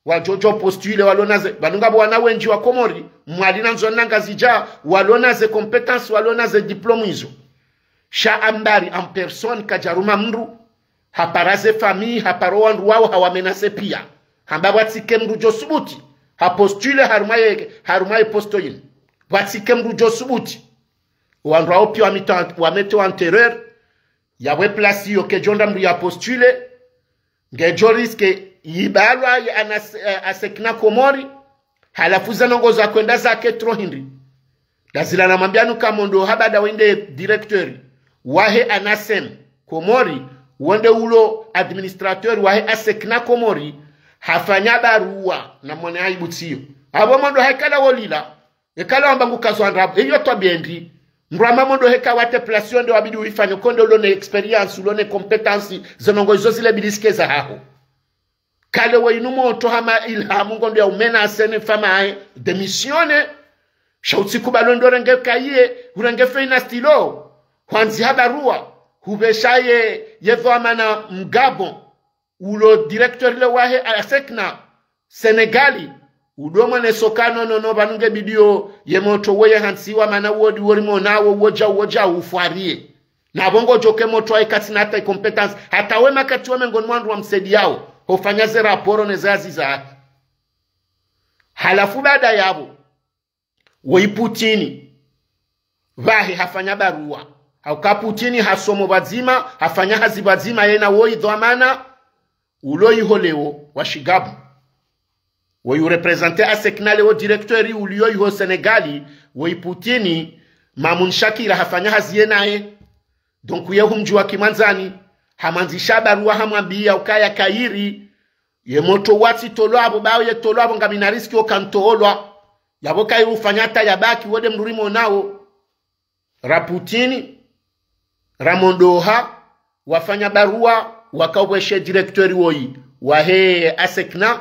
wadjo djo postuler, walona ze, pvanu ngapvo wana wendji wa Komori, Mwali na Ndzuani na Ngazidja, walona ze compétence, walona ze diplôme izo. Sha Ambari en personne kadjaruma mdru, hapara ze famille, hapara wandru wawo, hawamenacer piya. Hamba pvwatsike mdru djo subuti hapostuler harumwa ye, harumwa ye poste yinu. Pvwatsike mdru djo subuti. Wandru wawo piya wameto, wameto en terreur, yapvo e place iyo kedjo ndra mdru yapostuler, ngedjo risquer yibalwa ye ANAS-, eh, ASECNA Komori, halafu ze ndrongoo zakwenda zake trop hindri. Ndazila namwambiyanu ka mondo habada wende directeur wahe ANACM, Komori, wo nde ulo administrateur wahe ASECNA Komori, hafanya barua, na mwone aibu tsiyo. Apvo mwando haikala wolila, ekala wamba ngukazwa ndrabo, eyo twa bendi. Mrama mwando heka wate place yo nde wabidi uifanye, ko nde ulo ne expérience, ulo ne compétence, ze ndrongoo izo zile bidi zike zahaho. Kale wo inu motro hama Ilhamu ngondo ya umenace ne femme yahe, démissionner. Sha utsiku balo ndo renge kaye, urenge feuille na stylo. Hwandziha barua, hupvesha ye, ye dhwamana Mgabon. Ulo directeur le wahe ASECNA, Senegali. Udo mwaneso ka no, no, no, pvanu nge bidi yo, ye motro woye hantsiwa mana wodi wori mona wo, woja, woja, ufwarie. Na pvo ngojo ke motro waye katsina hata compétence. Hata we makati we mengoni mwa wandru wa msedi yao. Hofanya ze raporo ne ze hazi za haki. Halafu baada yapvo, woyi Putini, pvahe hafanya barua. Hauka Putini hasomo pvadzima, hafanya hazi pvadzima yena woyi dhwamana, ulo iho leo wa Shigabon. Woyi ureprésenter ASECNA leo directeur uliyo iho Senegali, woyi Putini, Mamoun Shakira hafanya hazi yenaye. Donc ye humdjuwa kimwandzani, hamwandzisha barua hamwambiya ukaya kayiri, ye motro watsi tolwa apvo, bawo ye tolwa apvo ngamina risque oka ntolwa. Yapvo kayiri ufanya hata yabaki, wo nde mruri monao. Ra Putini, ra mondoha, wafanya barua, wakaupveshe directeur woyi, wahe ASECNA,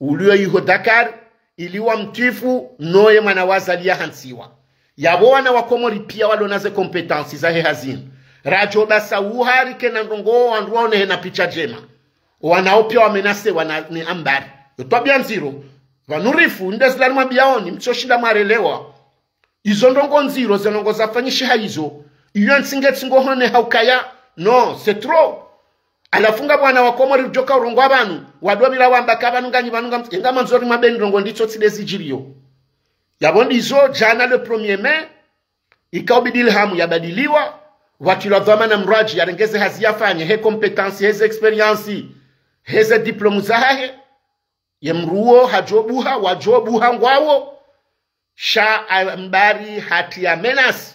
uliyo iho Dakar, ili wamtwifu, noye mwana wa Azali ya hantsiwa. Yapvo wana wa Komori piya walo na ze compétence zahe hazi inu. Rajo basa uhari kena ndrongoo wandru waone hena picha ndjema. Wana wo piya wamenacewa na, ni ambari. Yo twabiya ndziro. Pvanu rifu, nde zila nimwambiyaoni, mtsoshinda mwarelewa. Izo ndrongoo ndziro, ze ndrongoo zafanyishiha izo. Iyo ntsi nge tsi ngohone haukaya. Non, c'est trop. Halafu nga pvwana wa Komori rudjoka urongowa pvanu, wadopvira wamba ka pvanu nganyi pvanu nga mt-, enga mwandzo rimwambeni ndrongoo nditso tsi nde zidjiriyo. Yapvo ndizo, djana le premier mai, ikaubidi Ilhamu yabadiliwa, pvatrilwa dhwamana mrwadji yarenge ze hazi yafanye, he compétence, he ze expérience, he ze diplôme zahahe, ye mruwo hadjobuha, wadjobuha ngwawo, sha ambari hatiya menace.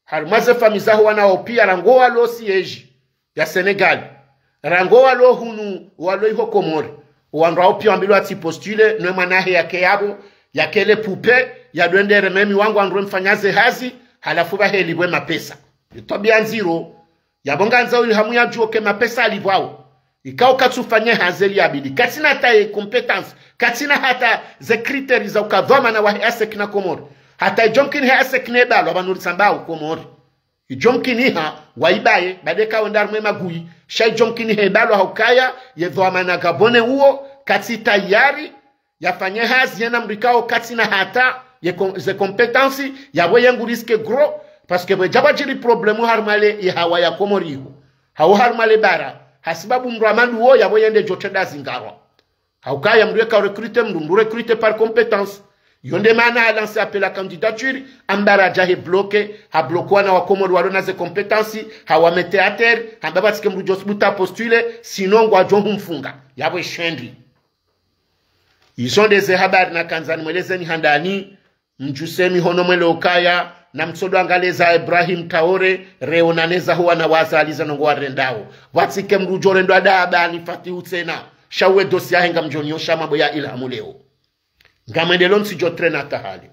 Harumwa ze famille zaho wana wo piya rangu walo siège ya Senegal. Rangu walo hunu walo iho Komori. Wandru wawo piya wambilwa watsi postuler, nwe mwanahe yake yapvo, yake le poupée, yadwendere memi wangu wandru wemfanya ze hazi, halafu pvahe lipvwe mapesa. Yo twabiya ndziro, yapvo ngandzao Ilhamu yadjuwe ke mapesa yalipvwawo. Ikao katsufanye hazi eli yabidi. Katsina hata ye compétence. Katsina hata ze critères za uka dhwamana wahe ASECNA Komori. Hata idjo mkini he ASECNA ebalwa pvanu risambao Komori. Idjo mkini ha, wayibaye, bade ka wenda harumwa ye maguyi. Sha idjo mkini he ebalwa haukaya, ye dhwamana Gabone uwo, katsi tayari, yafanye hazi yena mdru ikao katsina hata ye com-, ze compétence, yapvo ye ngu risque gros, parce que pvwe djapvadjiri problème harumwa le ye hawa ya Komori iho. Hawu harumwa le bara, hasibabu mdru wa madu wo yapvo yende djotrenda zingarwa. Haukaya mdru yeka recruter mdru, mdru recruter par compétence. Yo nde mana ha lancer appel à candidature, ambara dja he bloquer, ha bloquer wana wa Komori walo na ze compétence, hawa mettre à terre, hamba pvatsike mdru djo subutu a postuler, sinon ngwadjo humfunga. Yapvo ishendi. Izo nde ze habari nakandza nimwelezeni handani, mdjuse mihono mwele ukaya, na mtsodo angaleza Ibrahim Traoré, reonaneza ho wana wa Azali ze ndrongoo warendao. Pvatsike mdru djo rendwa daba ni Fatihu tsena, sha uwe dossier yahe ngamdjo niyosha mabo ya Ilhamu leo. Ngamwendelo ntsidjo trena tahali.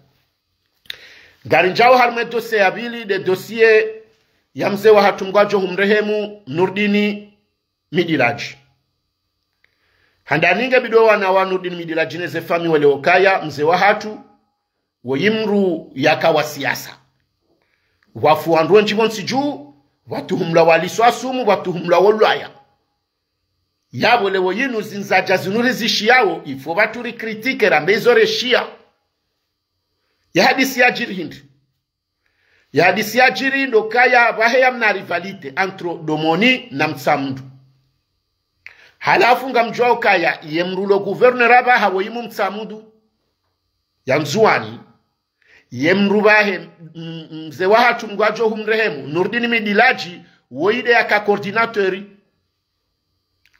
Ngarindjao harumwa ye dossier ya pvili, nde dossier ya mze wahatru Mngu adjo humrehemu, Nurdini Midiladji. Handani nge bidi wo wana wa Nurdini Midiladji ne ze famille wele ukaya, mze wahatru, woyi mdru yaka wa siasa. Wafu wandru wendji pvontsi dju, pvatuhumlwa waliswa sumu, pvatuhumlwa wolwaya. Yapvo leo yinu zindzadja zinu rizishiyao, il faut pvatsu ri critiquer, rambe izo reshiya. Ye hadisi yadjiri hindri. Ye hadisi yadjiri ndo kaya pvahe yamna rivalité entre Domoni na Mtsamdu. Halafu ngamdjuwao kaya ye mdru ulo gouverneur apvaha woyi Mtsamdu ya Ndzuwani. Ye mdru pvahe, m-, m-, mze wahatru Mngu adjo humrehemu, Nurdini Midiladji, woyi nde yaka coordinateur.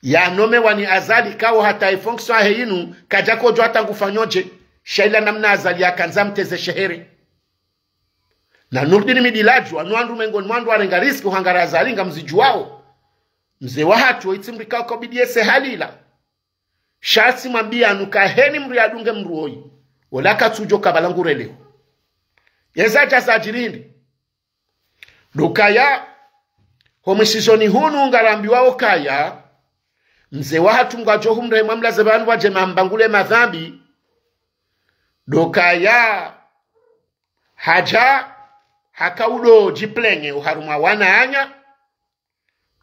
Ya nomewa ni Azali, kawo hata ye fonction yahe yinu, kadja kodjo hata ngufanyo dje, sha ila namna Azali yakandza mteze shehere. Na Nurdin Midiladji, wanu wandru mengoni mwa wandru warenga risque uhangara Azali ngamzidjuwao. Mze wahatru, wo itsi mrika uka ubidi yese halila. Sha tsi mwambiya nuka heni mri yadunge mru woyi. Wola katsudjo kabala ngurelewo. Yeza dja zadjiri hindri. Ndo ukaya, ho mwisizoni hunu ngarambiwao ukaya, mze wahatru Mngu ngudjo humrehemu amlaze pvanu pvadjema mbangule madhambi. Ndo ukaya, hadja, haka udo djiplenge oharumwa wananya.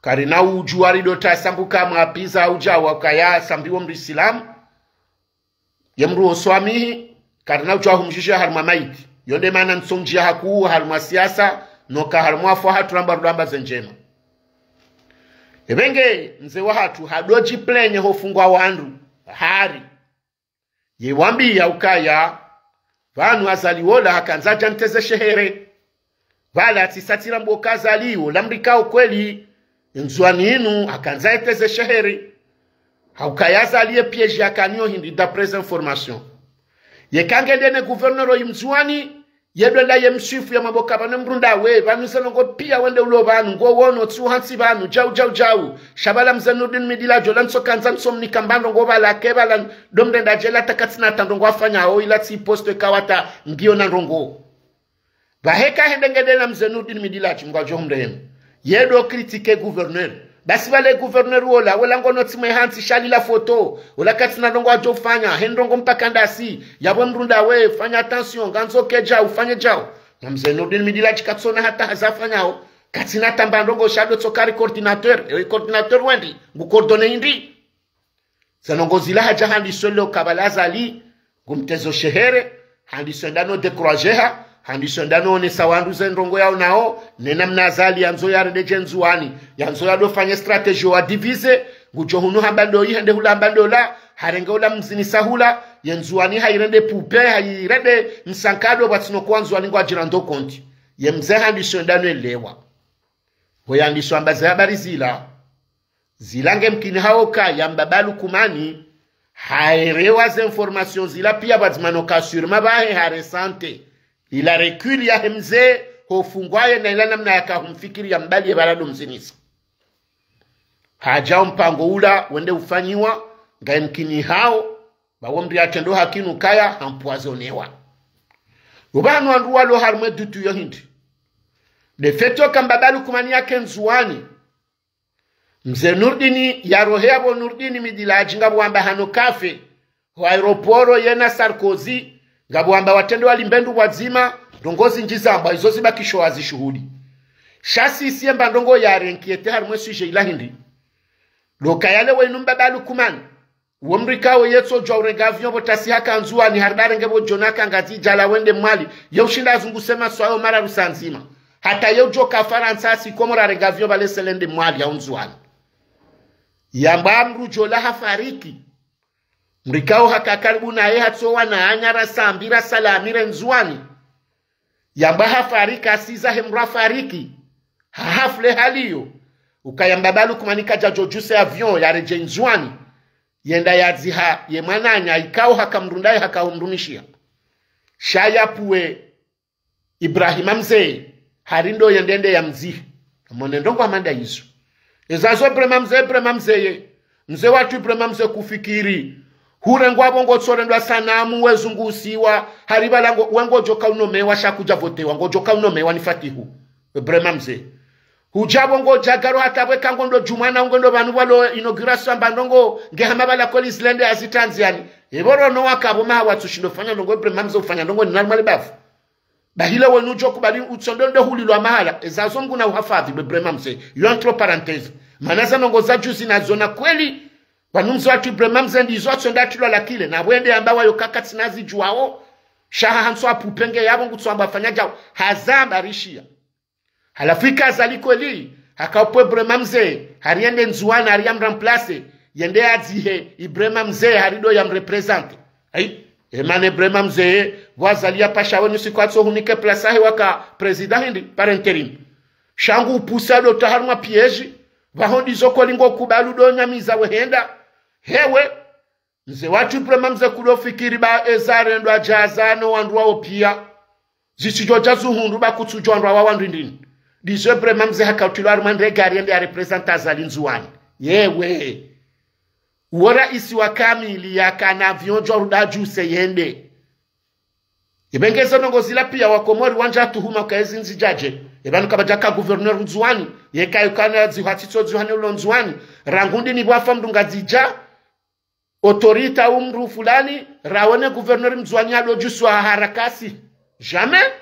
Karina udjuwa rido tasambuka mwapiza udja wakaya sambiwo mri silamu. Ye mru wo swamihi, karina udjuwa humdjisha harumwa maiti. Yo nde mana ntsondjiya hakuu harumwa siasa, noka harumwa fo hatru ramba rudamba ze ndjema. Epvenge, mze wahatru, hado djiplenye ho fungwa wandru, hari. Ye wambiya ukaya, pvanu Azali wola hakandza dja nteze shehere. Pvala tsisa tsirambwa uka Azali wola mrikao kweli, Ndzuwani inu hakandza yeteze shehere. Haukaya Azali ye piège yakaniyo hindri d'après information. Yeka ngende ne gouverneur oyi Mndzuwani, yedwenda ye mswifu ya maboka pvanu mrunda we, pvanu ze ndrongo piya wende ulo pvanu, ngo wono tsi uhantsi pvanu, djau, djau, djau. Sha pvala mze Nurdin Midiladji ola ntso kandza ntso mnika mba ndrongo pvala ke pvala ndo mrenda djela ta katsina ta ndrongo afanyao ila tsi poste kawata ngiyo na ndrongo. Pvahe ka hende ngende na mze Nurdin Midiladji Mngu ngudjo humrehemu. Yedo critiquer gouverneur. Basi pvale gouverneur wola, wola ngono tsi mwe hantsi sha lila foto. Wola katsina ndrongo wadjo ufanya, he ndrongo mpaka ndasi. Yapvo mrunda we, fanya attention, ngandzo ke djau, ufanye djau. Na mze Nurdin Midiladji katsona hata haza afanyao. Katsina ta mba ndrongo sha do tsoka ri coordinateur. Ewe coordinateur wendri, ngu coordonner hindri. Ze ndrongo zila hadja handisa leo uka pvala Azali, ngumtezo shehere, handisa enda no décourager ha, handisa enda no onesa wandru ze ndrongo yaonao, ne namna Azali yandzo yarende dje Ndzuwani, yandzo yado fanye stratégie wa diviser, ngudjo hunu hamba ndo yi hende hula hamba ndo la, harenge ula mzinisa hula, ye Ndzuwani hayirende poupée, hayirende msankado pvwatsina uka Wandzuwani ngwadjirandro compte. Ye mze handisa enda no elewa. Ho yandisa amba ze habari zila. Zila nge mkini hawo ukaya mbaba Lukumani, haelewa ze information zila piya pvadzima noka sûrement pvahe ha ressentir ila recul yahe mze, ho fungwa ye na ila namna yaka humfikiri ya mbali ye pvala do mzinisa. Hadja o mpango ula wende ufanyiwa, nga mkini hawo, pva wo mri yatrendo hakini ukaya, hampoisonnewa. Upvanu wandru walo harumwa e doute yo hindri. Le fait uka mbaba Lukumani yake Ndzuwani, mze Nurdin, ya rohe yapvo Nurdin Midiladji ngapvo wamba hano kafe, ho aéroport yena Sarkozy, ngapvo wamba watrende walimbe ndru pvwadzima, ndrongo zindji zambwa, izo zibakisho wazishuhudi. Sha sisi ye mba ndrongo ya renki yete harumwa e sujet ila hindri. Lo ukaya le wenu mbaba Lukumani. Wo mrikao yetso djuwa urenga avion pvo tasi haka Ndzuwani, harida arenge pvo djona haka Ngazidja la wende Mwali, ye ushinda azunguse maswayo mara rusandzima. Hata ye udjo ka Farantsa asi Komori arenge avion pvale sele ende Mwali ya Ndzuwani. Yamba mdru djola hafariki. Mrikao haka karibu naye hatsowa na anyara sambira salamire Ndzuwani. Yamba hafariki, asiza he mdru hafariki. Ha hafule hali yo. Ukaya mbaba Lukumani kadja djodjuse avion yaredjei Ndzuwani. Yenda yadziha ye mwananya ikao haka mdru ndaye haka humrumishiha. Sha yapvuwe Ibrahima Mze, hari ndo yende ende yamdzihe. Mone ndrongo hama nda izo. Ezazo Ibrahima Mze, Ibrahima Mze ye. Mze watru Ibrahima Mze kufikiri. Hurengwa pvo ngotsorendwa sanamu wezungusiwa. Hari pvala ngo, we ngodjoka unomewa sha kudja votewa. Ngodjoka unomewa ni Fatihu. Ibrahima Mze. Hudja pvo ngodja garo hata pvwe ka ngondo djumwa na ungendo pvanu pvwalo inauguration amba ndrongo nge hama pvala koli zilende ya zitanziani. Epvo rono waka pvo maha watsushindo fanya ndrongo Ibrahima Mze ufanya ndrongo ni nari mwali bavu. Bahi le wenu udjo kubali utsondo nde hulilwa mahala, ezazo Mngu na uhafadhi, be Ibrahima Mze, yo entre parenthèses. Mana za ndrongo za juzi na zona kweli, pvanu mze watru Ibrahima Mze ndizo atsonda atilwa la clé, na pvwende yamba wayo kaka tsina zidjuwao, sha ha hantso apupenge yapvo ngutso amba afanya djao, hazamba rishiya. Halafu ika Azali kweli, haka upve Ibrahima Mze, hari yende Ndzuwani, hari yamremplace, yende yadzihe Ibrahima Mze, hari ndo yamreprésenter. Ayi, emana Ibrahima Mze, pvo Azali yapasha wenu siku atso hunike place yahe waka président hindri, par intérim. Sha ngu upusa ndo ta harumwa piège, pvaho ndizo koli ngo kubali ndo nyamiza wehenda. Hewe, mze watru Ibrahima Mze kudo fikiri ba eza rendwa djaza no wandru wao piya. Zitsidjo dja zuhundru ba kutsudjo wandru wa wandru ndini. Dizo Ibrahima Mze haka utrilwa harumwa ndregari yende ya représenter Azali Ndzuwani. Yewe. Uwo raisi wa kamili yakana avion djo ruda djuse yende. Ipvenge ze ndrongoo zila pia Wakomori wandza tuhuma uka ezi ndzidjadje. Epvanu kapvadjaka gouverneur Ndzuwani, yeka yukana dzihatitso dziha ne ulo Ndzuwani. Rangu ndini pvwafa mndru Ngazidja, autorité au mndru fulani, rawone gouverneur Mndzuwani yadodjuswa harakasi. Jamais.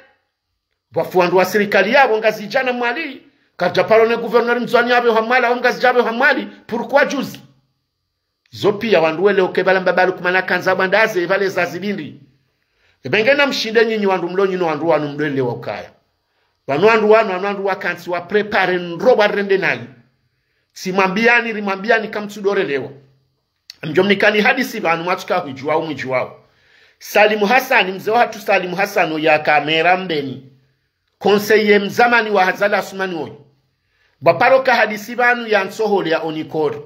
Pvwafu wandru wa sirikali yapvo Ngazidja na Mwali, kadjaparo ne gouverneur Mndzuwani yapvo ha Mwali, au Mngazidja yapvo ha Mwali, pourquoi juzi? Zo pia wandru wele uke pvala Mbaba Lukumani kandza bwandaze, pvale zazi lindri. Epvenge namshinde nyinyi wandru mlo nyinyi wandru wanu mdwelewa ukaya. Wanu wandru wanu, wanu wandru wakantsi wa préparer ndro warende nayi. Tsimwambiani, rimwambiani kamtsudorelewa. Mdjo mnikani hadisi pvanu mwatsuka hudjuwa umwidjuwao. Salimu Hasani, mze wahatru Salimu Hasani oya kamera mbeni. Conseiller mzamani wa Azali Assoumani oyi. Pvwaparo ka hadisi pvanu ya ntsohole ya Onicor.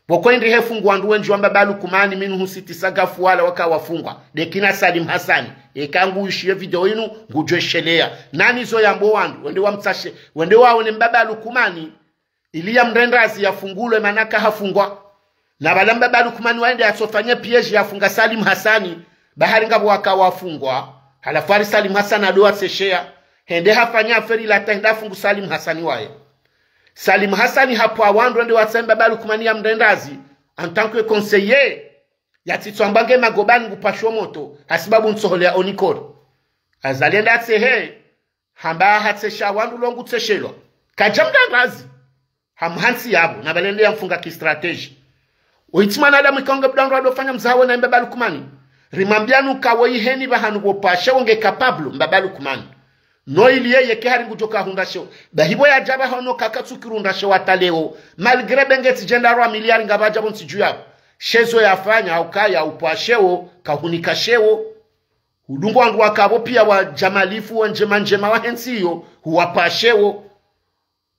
Pvoko indri hefungwa wandru wendji wa Mbaba Lukumani minu husitisa gafu wala waka wafungwa. Dekina Salimu Hasani. Eka ngu ishiye video inu, ngudjo sheleya. Nani zo yambo wandru, wende wamtsashe, wende waone Mbaba Lukumani. Ili ya mrendazi yafungulwe mana ka hafungwa. Na pvala Mbaba Lukumani waende yatsofanye piège yafunga Salimu Hasani, bahari ngapvo waka wafungwa. Halafu hari Salimu Hasani ado watsesheya. Hende hafanya aferi la tahenda afungu Salimu Hasani waye. Salimu Hasani hapvo wandru wende watsahe Mbaba Lukumani ya mrendazi, en tant que conseiller, yatsitswamba nge magobani ngupashwo moto, hasibabu ntsohole ya Onicor. Azali enda atsehe, hamba hatsesha wandru longu tseshelwa. Kadja mdandazi. Hamhantsi yapvo, na pvale nde yamfunga ki stratégie. Oyitsi mwanadamu ika unge pvwandru wadofanya mzaha we na Mbaba Lukumani. Rimwambiani uka woyi heni pvahanu pvo pashe wo nge capable Mbaba Lukumani. No ili yeye ke hari ngudjo kahundra sheo. Bahi pvo yadja pvahanu kakatsukirundra sheo hata leo. Malgré pvenge tsidjenda rwa miliari ngapvadja pvo ntsi dju yapvo. She zo yafanya, hauka ya upvwa sheo, kahunika sheo. Hudungu wandru waka pvo pia wa djamalifu, wa ndjema ndjema wa hentsi iyo, huwapva sheo.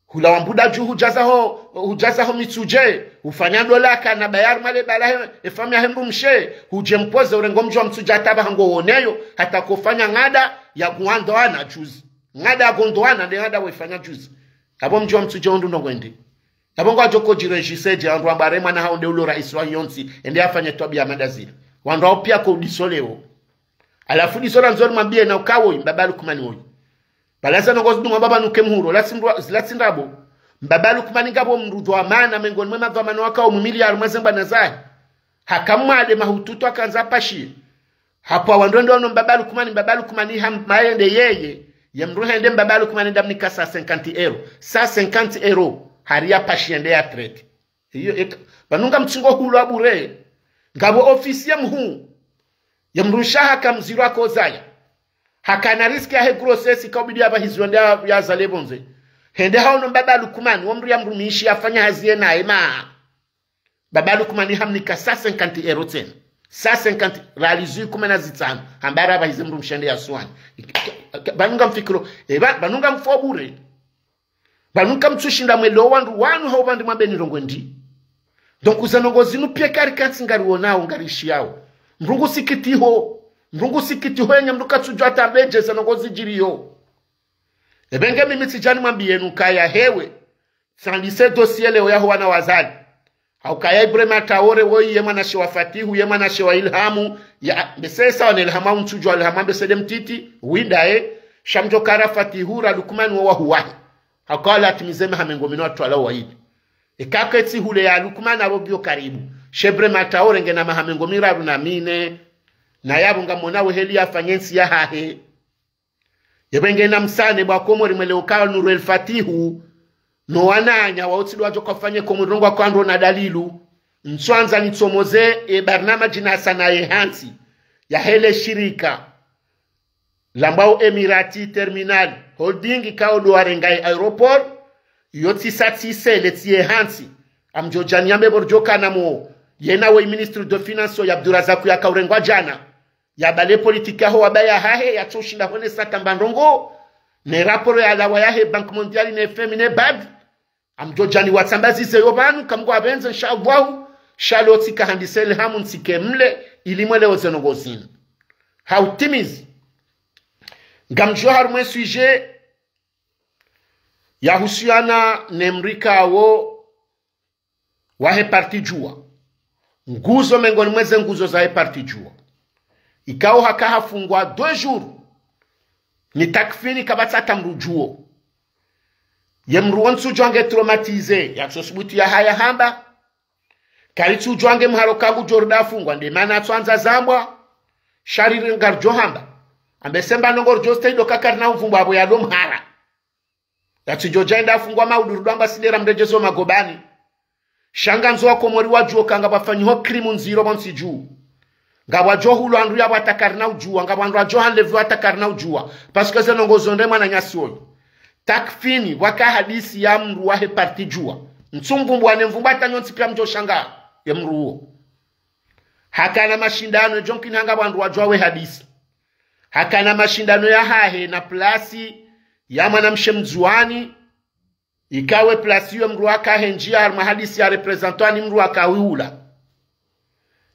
Hula wa Mbuda dju hudjaza ho, hudjaza ho Mitsudje, hufanya ndola kana bayari male bala he, efamiya he mdrumshe, hudje mpoze urengo mdji wa Mitsudje hata pvaha ngo woneyo, hata kofanya ngada ya kuwandoana juzi. Ngada ya gondoana nde ngada waifanya juzi. Apvo mdji wa Mitsudje ondru ndo ngwende. Apvo ngwadjo ko djirejise dje wandru wamba re mwana hawo nde ulo raisi wa yontsi, ende afanye twabiya mada zile. Wandru wawo pia ko udiso leo. Halafu diso la ndzori mwambiye na uka woyi, Mbaba Lukumani woyi. Pvala za ndrongoo zidunga Mbaba nuke mhuro, la tsi ndrwa-, la tsi ndrabo. Mbaba Lukumani ngapvo mndru dhwamana, mengoni mwe madhwamana waka wo mumiliari mwa zembwana zahe. Haka mwade mahututu akandza apashiye. Hapvo wandru wende wano Mbaba Lukumani, Mbaba Lukumani hamba yende yeye. Ye mndru hende Mbaba Lukumani ndamnika cent cinquante euros. Cent cinquante euros. Hari yapashiye nde ya traité. Iyo, eka, pvanu ngamtsingo hulwa bure. Ngapvo officier mhuu. Ye mndru nsha haka mziro akozaya. Hakana risque yahe grossesse kaubidi yapvahiziwa nde ya, yazale pvondze. Hende haono Mbaba Lukumani, wo mndru ya mndru mishi yafanya hazi ye naye ma. Mbaba Lukumani hamnika cent cinquante euros tsena. Cent cinquante, riali zihwi kume na zitsanu. Hamba rapvahize mndru mshe nde ya Ndzuwani. Pvanu ngamfikiro, epva, pvanu ngamfo bure. Pvanu kamtsushinda mwelewe wandru wanu hau pvandri mwambeni ndrongoo ndri. Donc, ze ndrongoo zinu pia kari kantsi ngariwonao, ngarishiyao. Mndru ngusikitiho. Mndru ngusikitiho yenya mndru katsudjuwa hata mbedje ze ndrongoo zidjiriyo. Epvenge mimi tsidjani mwambiyenu kaya hewe. Tsandise dossier leo yaho wana wa Azali. Haukaya Ibrahima Traoré woyi ye mwanashe wa Fatihu, ye mwanashe wa Ilhamu, ya, mbese sawa ne Ilhamu au ntsudjuwa Ilhamu mbese nde mtiti, winda e, sha mdjo kara Fatihu ra Lukumani wo wahuwahi. Haukaya latimize maha mengo mine watwala wayili. Eka ketsi hule ya Lukumani apvo ngiyo karibu. She Ibrahima Traoré ngena maha mengo miraru na mine. Na yapvo ngamwona weheli yafanye ntsi yahahe. Yepvenge namsane bo Wakomori mwelewe ukaya Nour El Fatihu, no wananya wa utsi ndo wadjo kafanye Komori ndrongoo kwandro na dalilu. Ntswandza nitsomoze e barnamaji na sana ye hantsi. Yahe le shirika. Lambwao Emirati Terminal Holding kao ndo warenga e aéroport. Yo tsisa tsisele tsiye hantsi. Amdjo djani yambe pvo ridjo kana mo. Yena we ministre de finance ya Abdourazak yaka urengwa djana. Yapvale politique yaho wabaya hahe, yatso ushinda hone sata mba ndrongoo, ne rapport ya lawa yahe Banque Mondiale ne F M I ne bad. Amdjo djani watsambazize yo pvanu, kamgwa pvendze, inshallah, sha lo tsika handise Ilhamu ntsike mle, ili mwelewe ze ndrongoo zinu. Hautimizi. Ngamdjo harumwa e sujet yahusiana ne mdru ikao wahe parti Juwa. Nguzo mengoni mweze nguzo zahe parti Juwa. Ikao haka hafungwa deux jours ni Takfini, kapvatsi hata mdru udjuo. Ye mdru wo ntsudjuwa nge traumatisé, yatsosubutu yahaya hamba. Karitsudjuwa nge mharo kangu djo rida afungwa, nde mana atsoandza zambwa. Sha riri ngaridjo hamba. Ambe se mba nongo ridjo stay ndo ka karina umvumbo apvo yado mhara. Yatsidjo dja enda afungwa maudu rudo amba sidera mredjezo magobani. Sha ngandzo wa Komori wadjuo ka ngapvwafanyiho crime ndziro pvontsi dju. Ngapvwadjo hulwa wandru yapvo hata karina udjuwa, ngapvwa wandru wadjo hanleviwa hata karina udjuwa. Parce que ze nongo zo nde mwananyasi oyi. Takfini, pvwaka hadisi ya mdru wahe parti Juwa. Ntsumvumbo wane mvumbo hata nyontsi pia mdjo shanga ye mdru uwo. Hakana mashindano, edjo mkini hanga wandru wadjuwa we hadisi. Hakana mashindano yahahe na plasi ya mwanamshe Mdzuwani, ikao e plasi iyo mdru akahe ndjia harumwa hadisi ya représentant ni mdru akawiula.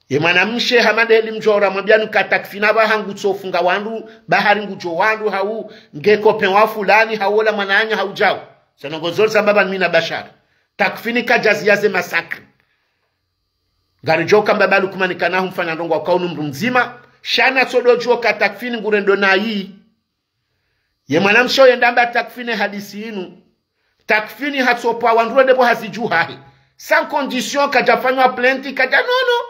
Ye mwanamshe hama ndeheli mdjora mwambia nuka Takfini apvaha ngutsofunga wandru, bahari ngudjo wandru hau, nge copain wa fulani, hau ola mwananya hau djau. Ze nongo zo ri zamba pvanu mi na Bashar. Takfini kadjaziya ze massacre. Ngaridjuo ka mbaba Lukmani kana humfanya ndrongo hauka unu mdru mdzima. Sha natsodo djuo ka Takfini ngurendo nayi. Ye mwanamshe oyo yenda amba Takfini hadisi inu. Takfini hatsopvwa wandru wende pvo hazi dju hahe. Sans condition, kadjafanywa plainte, kadja nono.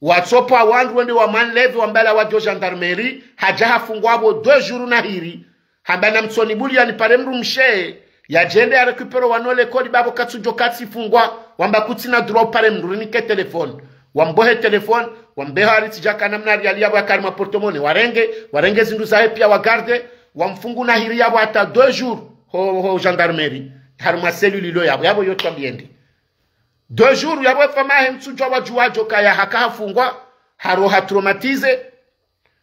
Watsopvwa wandru wende wamwanlevi wambala wadjo gendarmerie, hadja hafungwa apvo deux jours na hiri. Hamba namtsonibuliya nipare mdrumshe, yadjende yarécupéré wana o likoli bapvo katsudjo katsifungwa, wamba kutsina droit upare mdru rinike téléphone. Wambohe téléphone, wambeha haritsi djaka namna riali yapvo yakari ma porte-monnaie, warenge, warenge zindru zahe pia wagarde, wamfungu na hiri yapvo hata deux jours, ho, ho gendarmerie, harumwa cellule ilo yapvo, yapvo yo twambiende. Deux jours yapvo efamahe ntsudjuwa wadjuwadjo kaya haka hafungwa, haro ha traumatisé,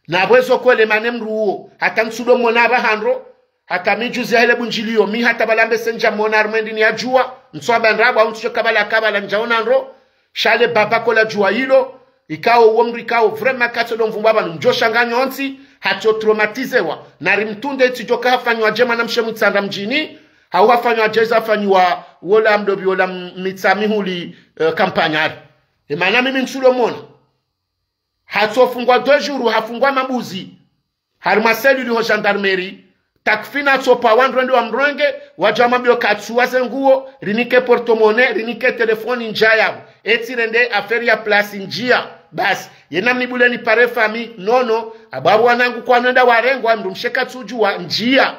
na pvwezo kwele mane mdru uwo, hata ntsudo mwona apvaha ndro, hata mi juzi yahele bundjiliyo, mi hata pvala mbe se ndja mwona harumwa e ndini ya Juwa, ntsu amba ndrabo, au ntsudjo kabala kabala ndjaona ndro, sha le baba kola Juwa ilo, ikao uwo mdru ikao, vraiment katsodo mvumbo apvanu mdjo shanga nyontsi, hatso traumatiséwa, na rimtunde itsidjo ka hafanywa dje mwanamshe Mwitsandra mdjini, hau hafanywa dje zafanyiwa wola mdopvi wola m-, Mitsamihuli, eh, Kampanyari. E mana mimi ntsudo mwona. Hatsofungwa deux jours, hafungwa mabuzi. Harumwa cellule ho gendarmerie, Takfini atsopvwa wandru wende wamrenge, wadja wamwambiyo katsuwa ze nguo, rinike porte-monnaie, rinike téléphone ndja yapvo. Etsi rende affaire ya plasi ndjia. Basi, yena mnibule nipare famille, nono, apvo apvo wanangu kwanu wenda warengwa, mdrumshe katsudjuwa, ndjia.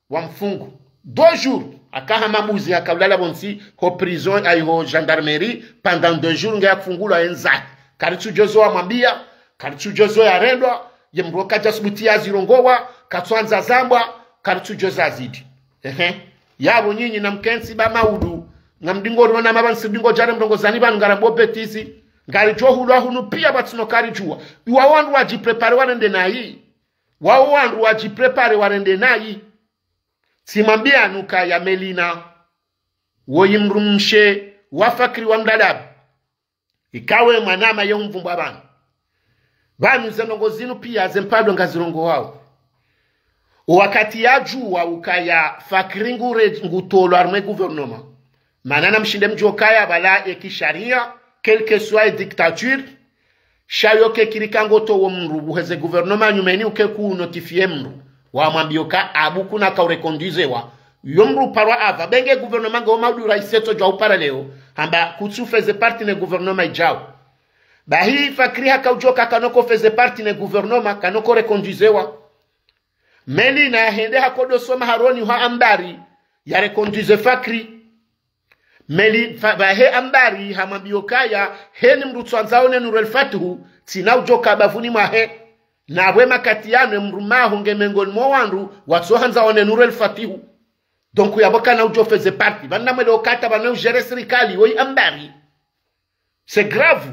Wamfungu. Deux jours, akaha mabuzi, haka ulala pvontsi, ho prison, ayi ho gendarmerie, pendant deux jours, nge yafungulwa yendza. Karitsudjozo wamwambiya, karitsudjozo yarendwa, ye mdru kadja subuti yazirongowa, katsuandza zambwa, karitsudjozo yazidi. Ehe. Yapvo nyinyi namkentsi ba maudu, ngamdingo riona mapvanu sidingo djare mrongo zani pvanu ngarambo bêtise, ngaridjo hulwa hunu pia pvatsina karidjuwa. Iwawo wandru wadjipréparé warende nayi. Wawo wandru wadjipréparé warende nayi. Tsimwambiya nuka ya Melina, woyi mdrumshe wa Fakri wa Mdadabu. Ikao e mwanama ye humvumbo apvanu. Pvanu ze ndrongo zinu pia ze mpado ngazirongowawo. O wakati yadjuwa ukaya Fakri ngure ngutolwa harumwa e gouvernement. Mana namshinde mdjuwe ukaya pvala e kisharia, quel que soit e dictature, sha yo kekiri ka ngotowo mdru, uheze gouvernement nyumeni uke ku notifié mdru. Wamwambiyo ka apvo kuna ka ureconduiséwa. Yo mdru uparwa apva, benge gouvernement nge o maudu raisi etso djuwa upara leo, hamba kutsu faisait partie ne gouvernement idjao. Bahi Fakri haka udjuwa ka kanoko faisait partie ne gouvernement, kanoko reconduiséwa. Melina yahende hakodo soma haroni ha Ambari, yareconduise Fakri. Meli, fa, pvahe Ambari hamwambiyo kaya, heni mdru tsuandza one Nuru El Fatihu, tsina udjoka bavuni mwahe. Na pvwe makati yanu e mdru maho nge mengoni mwa wandru watsohandza one Nuru El Fatihu. Donc yapvo kana udjo faisait partie. Pvanu namwelewo ka hata pvanu ugéré sirikali, woyi Ambari. C'est grave.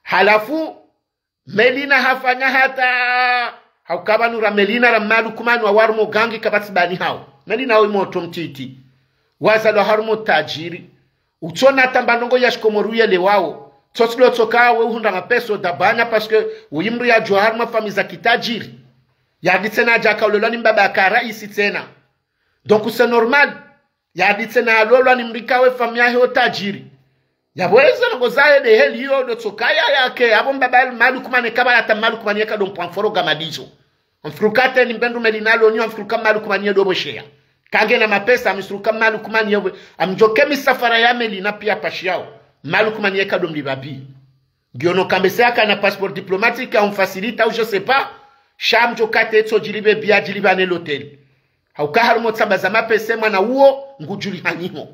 Halafu, Melina hafanya hata, hauka pvanu ra Melina ra Malukumani wa harumwa gangi kapvatsi bani hawo. Melina woyi motro mtiti. Wazalwa harumwa tajiri. Utsona hata mba ndrongo ya shikomori uyelewawo. Tsotsilo tsoka we uhundra mapesa dabana parce que woyi mdru yadjuwa harumwa famille za kitajiri. Yardi tsena hadja hakaulolwa ni mbaba haka raisi tsena. Donc c'est normal. Yardi tsena halolwa ni mdru ikao ye famiyi yahe o tajiri. Yapvo eze ndrongo zahe nde heli iyo ndo tsokaya yake. Yapvo mbaba Mma Lukumani kapvala hata Mma Lukumani yeka ndo mpwa mforo Gamadizo. Amfikiri uka teni mbe ndru Melina haloni, amfikiri uka Mma Lukumani ye ndo pvosheya. Kangena mapesa, amfikiri uka Mma Lukumani ye pvo, amdjoke misafara ya Melina piya pashiyao. Mma Lukumani yeka ndo mlipva bi. Ngiyo no kambese yakana passeport diplomatique, au mfacilite, au je sais pas. Sha amdjoka te tso djilipve bi, adjilipve ne l'hôtel. Hauka harumwa tsamba za mapesa mwana uwo, ngudjulihaniho.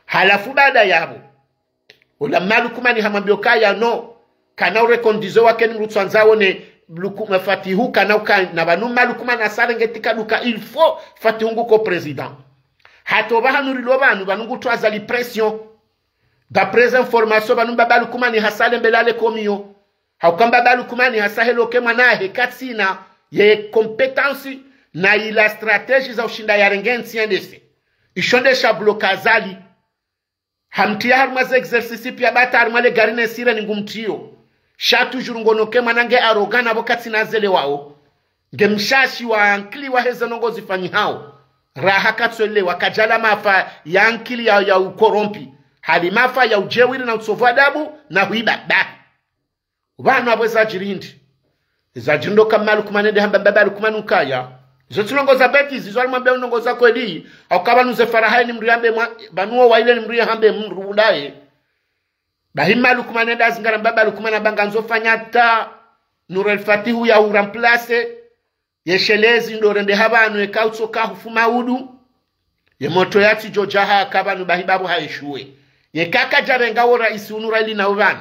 Halafu baada yapvo, ola Mma Lukumani hamwambia ukaya no, kana urekondizo wake ni mdru tsandza wone Luku-, Fatihu, kana uka, na pvanu Mma Lukumani hasale nge tika duka, il faut Fatihu nguko président. Hata opvahanu rilo pvanu, pvanu ngutwaza li pression. D'après information, pvanu mbaba Lukumani hasale mbele ale komiyo. Hauka mbaba Lukumani hasa helo ke mwana hahe katsina ye compétence na ila stratégie za ushinda yarenge ntsi yendese. Isho nde sha bloka Azali. Hamtriya harumwa ze exercice piya bata harumwa le gari ne sirène ngumtriyo. Sha toujours ngono ke mwana nge arrogant na pvo katsina zelewao. Nge mshashi wa ankili wa heze ndrongo zifanyihao. Raha katsoelewa kadjala mafa ya ankili ya, ya ukorompi. Hali mafa ya ujewiri na utsovu adabu na huiba. Bahi. Pvanu apvo ezadjiri hindri. Ezadjiri ndo ka Mma Lukumani nde hamba mbaba Lukumani ukaya. Izo tsi ndrongo za bêtise, izo alimwambia ndrongo za kweli. Hauka pvanu ze faraha ni mdru yambe mwa, pvanu wo waile ni mdru yahambe mdru ndaye. Bahi Mma Lukumani nda zingara mbaba Lukumani hamba ngandzo fanya ta Nour El Fatihu ya uremplace. Ye shelezi ndo rendeha pvanu yeka utsoka hufuma udu. Ye moto yatsidjo djaha haka pvanu bahi bapvo ha échoué. Yeka kadjarenga wo raisi unu raili na upvanu.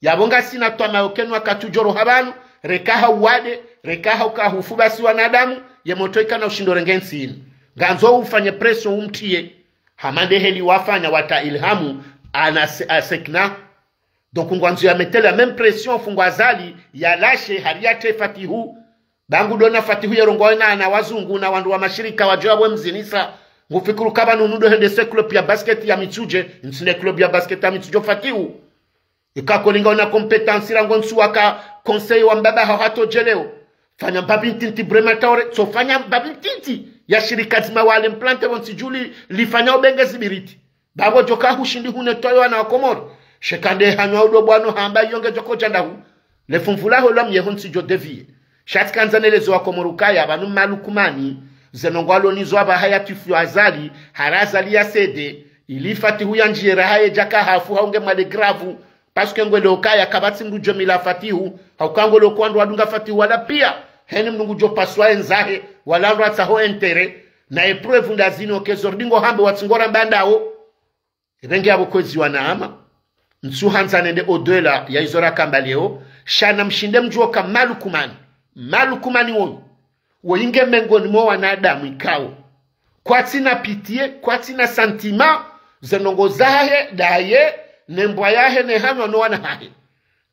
Yapvo ngasina twama yo ke no wakati udjo roha pvanu, reka ha uwade, reka ha uka hufu basi wanadamu, ye moto ikana ushindo renge ntsi inu. Ngandzo ufanye pression umtriye. Hama nde heli wafanya wata Ilhamu, ana se-, asekna. Donc ngwandzo ya mettre la même pression fu ngwa Azali, ya lâcher, hari yatre Fatihu. Ba ngu dona Fatihu ye rongowe na, na wazungu, na wandru wa mashirika, wadjo ya pvo mzinisa. Ngufikiri uka pvanu unu ndo hende se club ya basket ya Mitsudje, ntsi ne club ya basket ya Mitsudje Fatihu. Ika kolinga una compétence rangu ntsu waka conseil wa mbaba haho hata udjeleo. Fanya mbapvi ntiti Ibrahima Traoré, tso fanya mbapvi ntiti ya shirika dzima wale implante pvo ntsi djuli lifanya ubenge zibiriti. Bapvo djoka hushindi hune toyo wana wa Komori. Sheka nde hanywa udo bwano hamba iyo nge djoko djandahu. Le fumvu laho lwa myeho ntsi djo dévier. Sha tsi kandza nelezo wa Komori ukaya pvanu Mma Lukumani, ze ndrongo alo nizo apvaha ya twifu ya Azali, hari Azali ya cédé, ili Fatihu ya ndjiye raha ye djaka hafu hau nge mwade grave, parce que ngwelewo ukaya kapvatsi mdru djo mila Fatihu, hauka ngwelewo uka wandru wadunga Fatihu wala piya, heni mdru ngudjo paswa endzahe, wala wandru watsaho intérêt, na ye preuve nda zinu ke zordingo hambe watsi ngora mbandawo. Epvenge apvo kwezi wanama. Ntsu handza nende au-delà ya izo rakamba leo, sha na mshinde mdjuwe uka Mma Lukumani. Mma Lukumani woyi. Woyi nge mengoni mwa wanadamu ikao. Kwatsina pitié, kwatsina sentiment, ze ndrongo zahahe, ndaye, ne mbwa yahe, ne hanywa no wana hahe.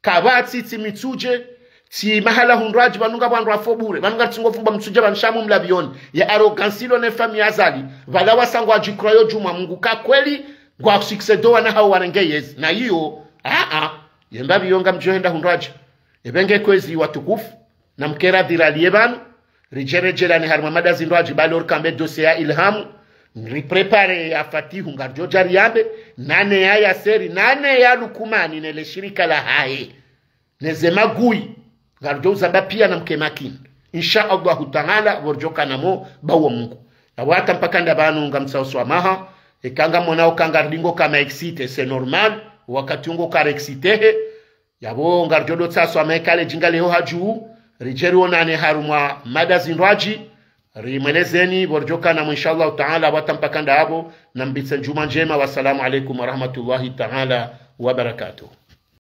Kapvatsi tsi Mitsudje, tsi mahala hundrwadji, pvanu ngapvo wandru wafo bure, pvanu ngatsi ngo fumba Mitsudje pvanu sha mu mlapvioni, ya arrogance ilo ne famiyi ya Azali, pvala wasa ngwadjikurayo djumwa Mungu ka kweli, ngwa succédo wana hawo warenge yezi. Na iyo, aa, ye mbapvi iyo ngamdjo henda hundrwadji. Epvenge kwezi watukufu, na mkera dhirali ye pvanu, ridjeredjelane harimwa mada zindrwadji balo rikambe dossier ya Ilhamu, riprépare ya Fatihu ngardjo dja riyambe, nane ya Yaseri, nane ya Lukumani, ne le shirika lahahe. Ne ze magui, ngardjo uzamba piya na mke makini. Insha Allahu Ta'ala, pvo ridjo kana mo, ba wo Mungu. Yapvo hata mpaka nda pvanu ngamtsaho swamaha, eka ngamwonao uka ngaridingo kama excité, c'est normal, wakati ungo kari excité he, yapvo ngaridjo do tsaho swamaha eka le djinga leho hadju, ridje rionane harumwa mada zindrwadji, rimwelezeni, pvo ridjo kana mo insha Allahu Ta'ala, yapvo hata mpaka nda yapvo, na mbitse ndjuma ndjema, wassalamu alaikum warahmatullahi Ta'ala wabarakatuh.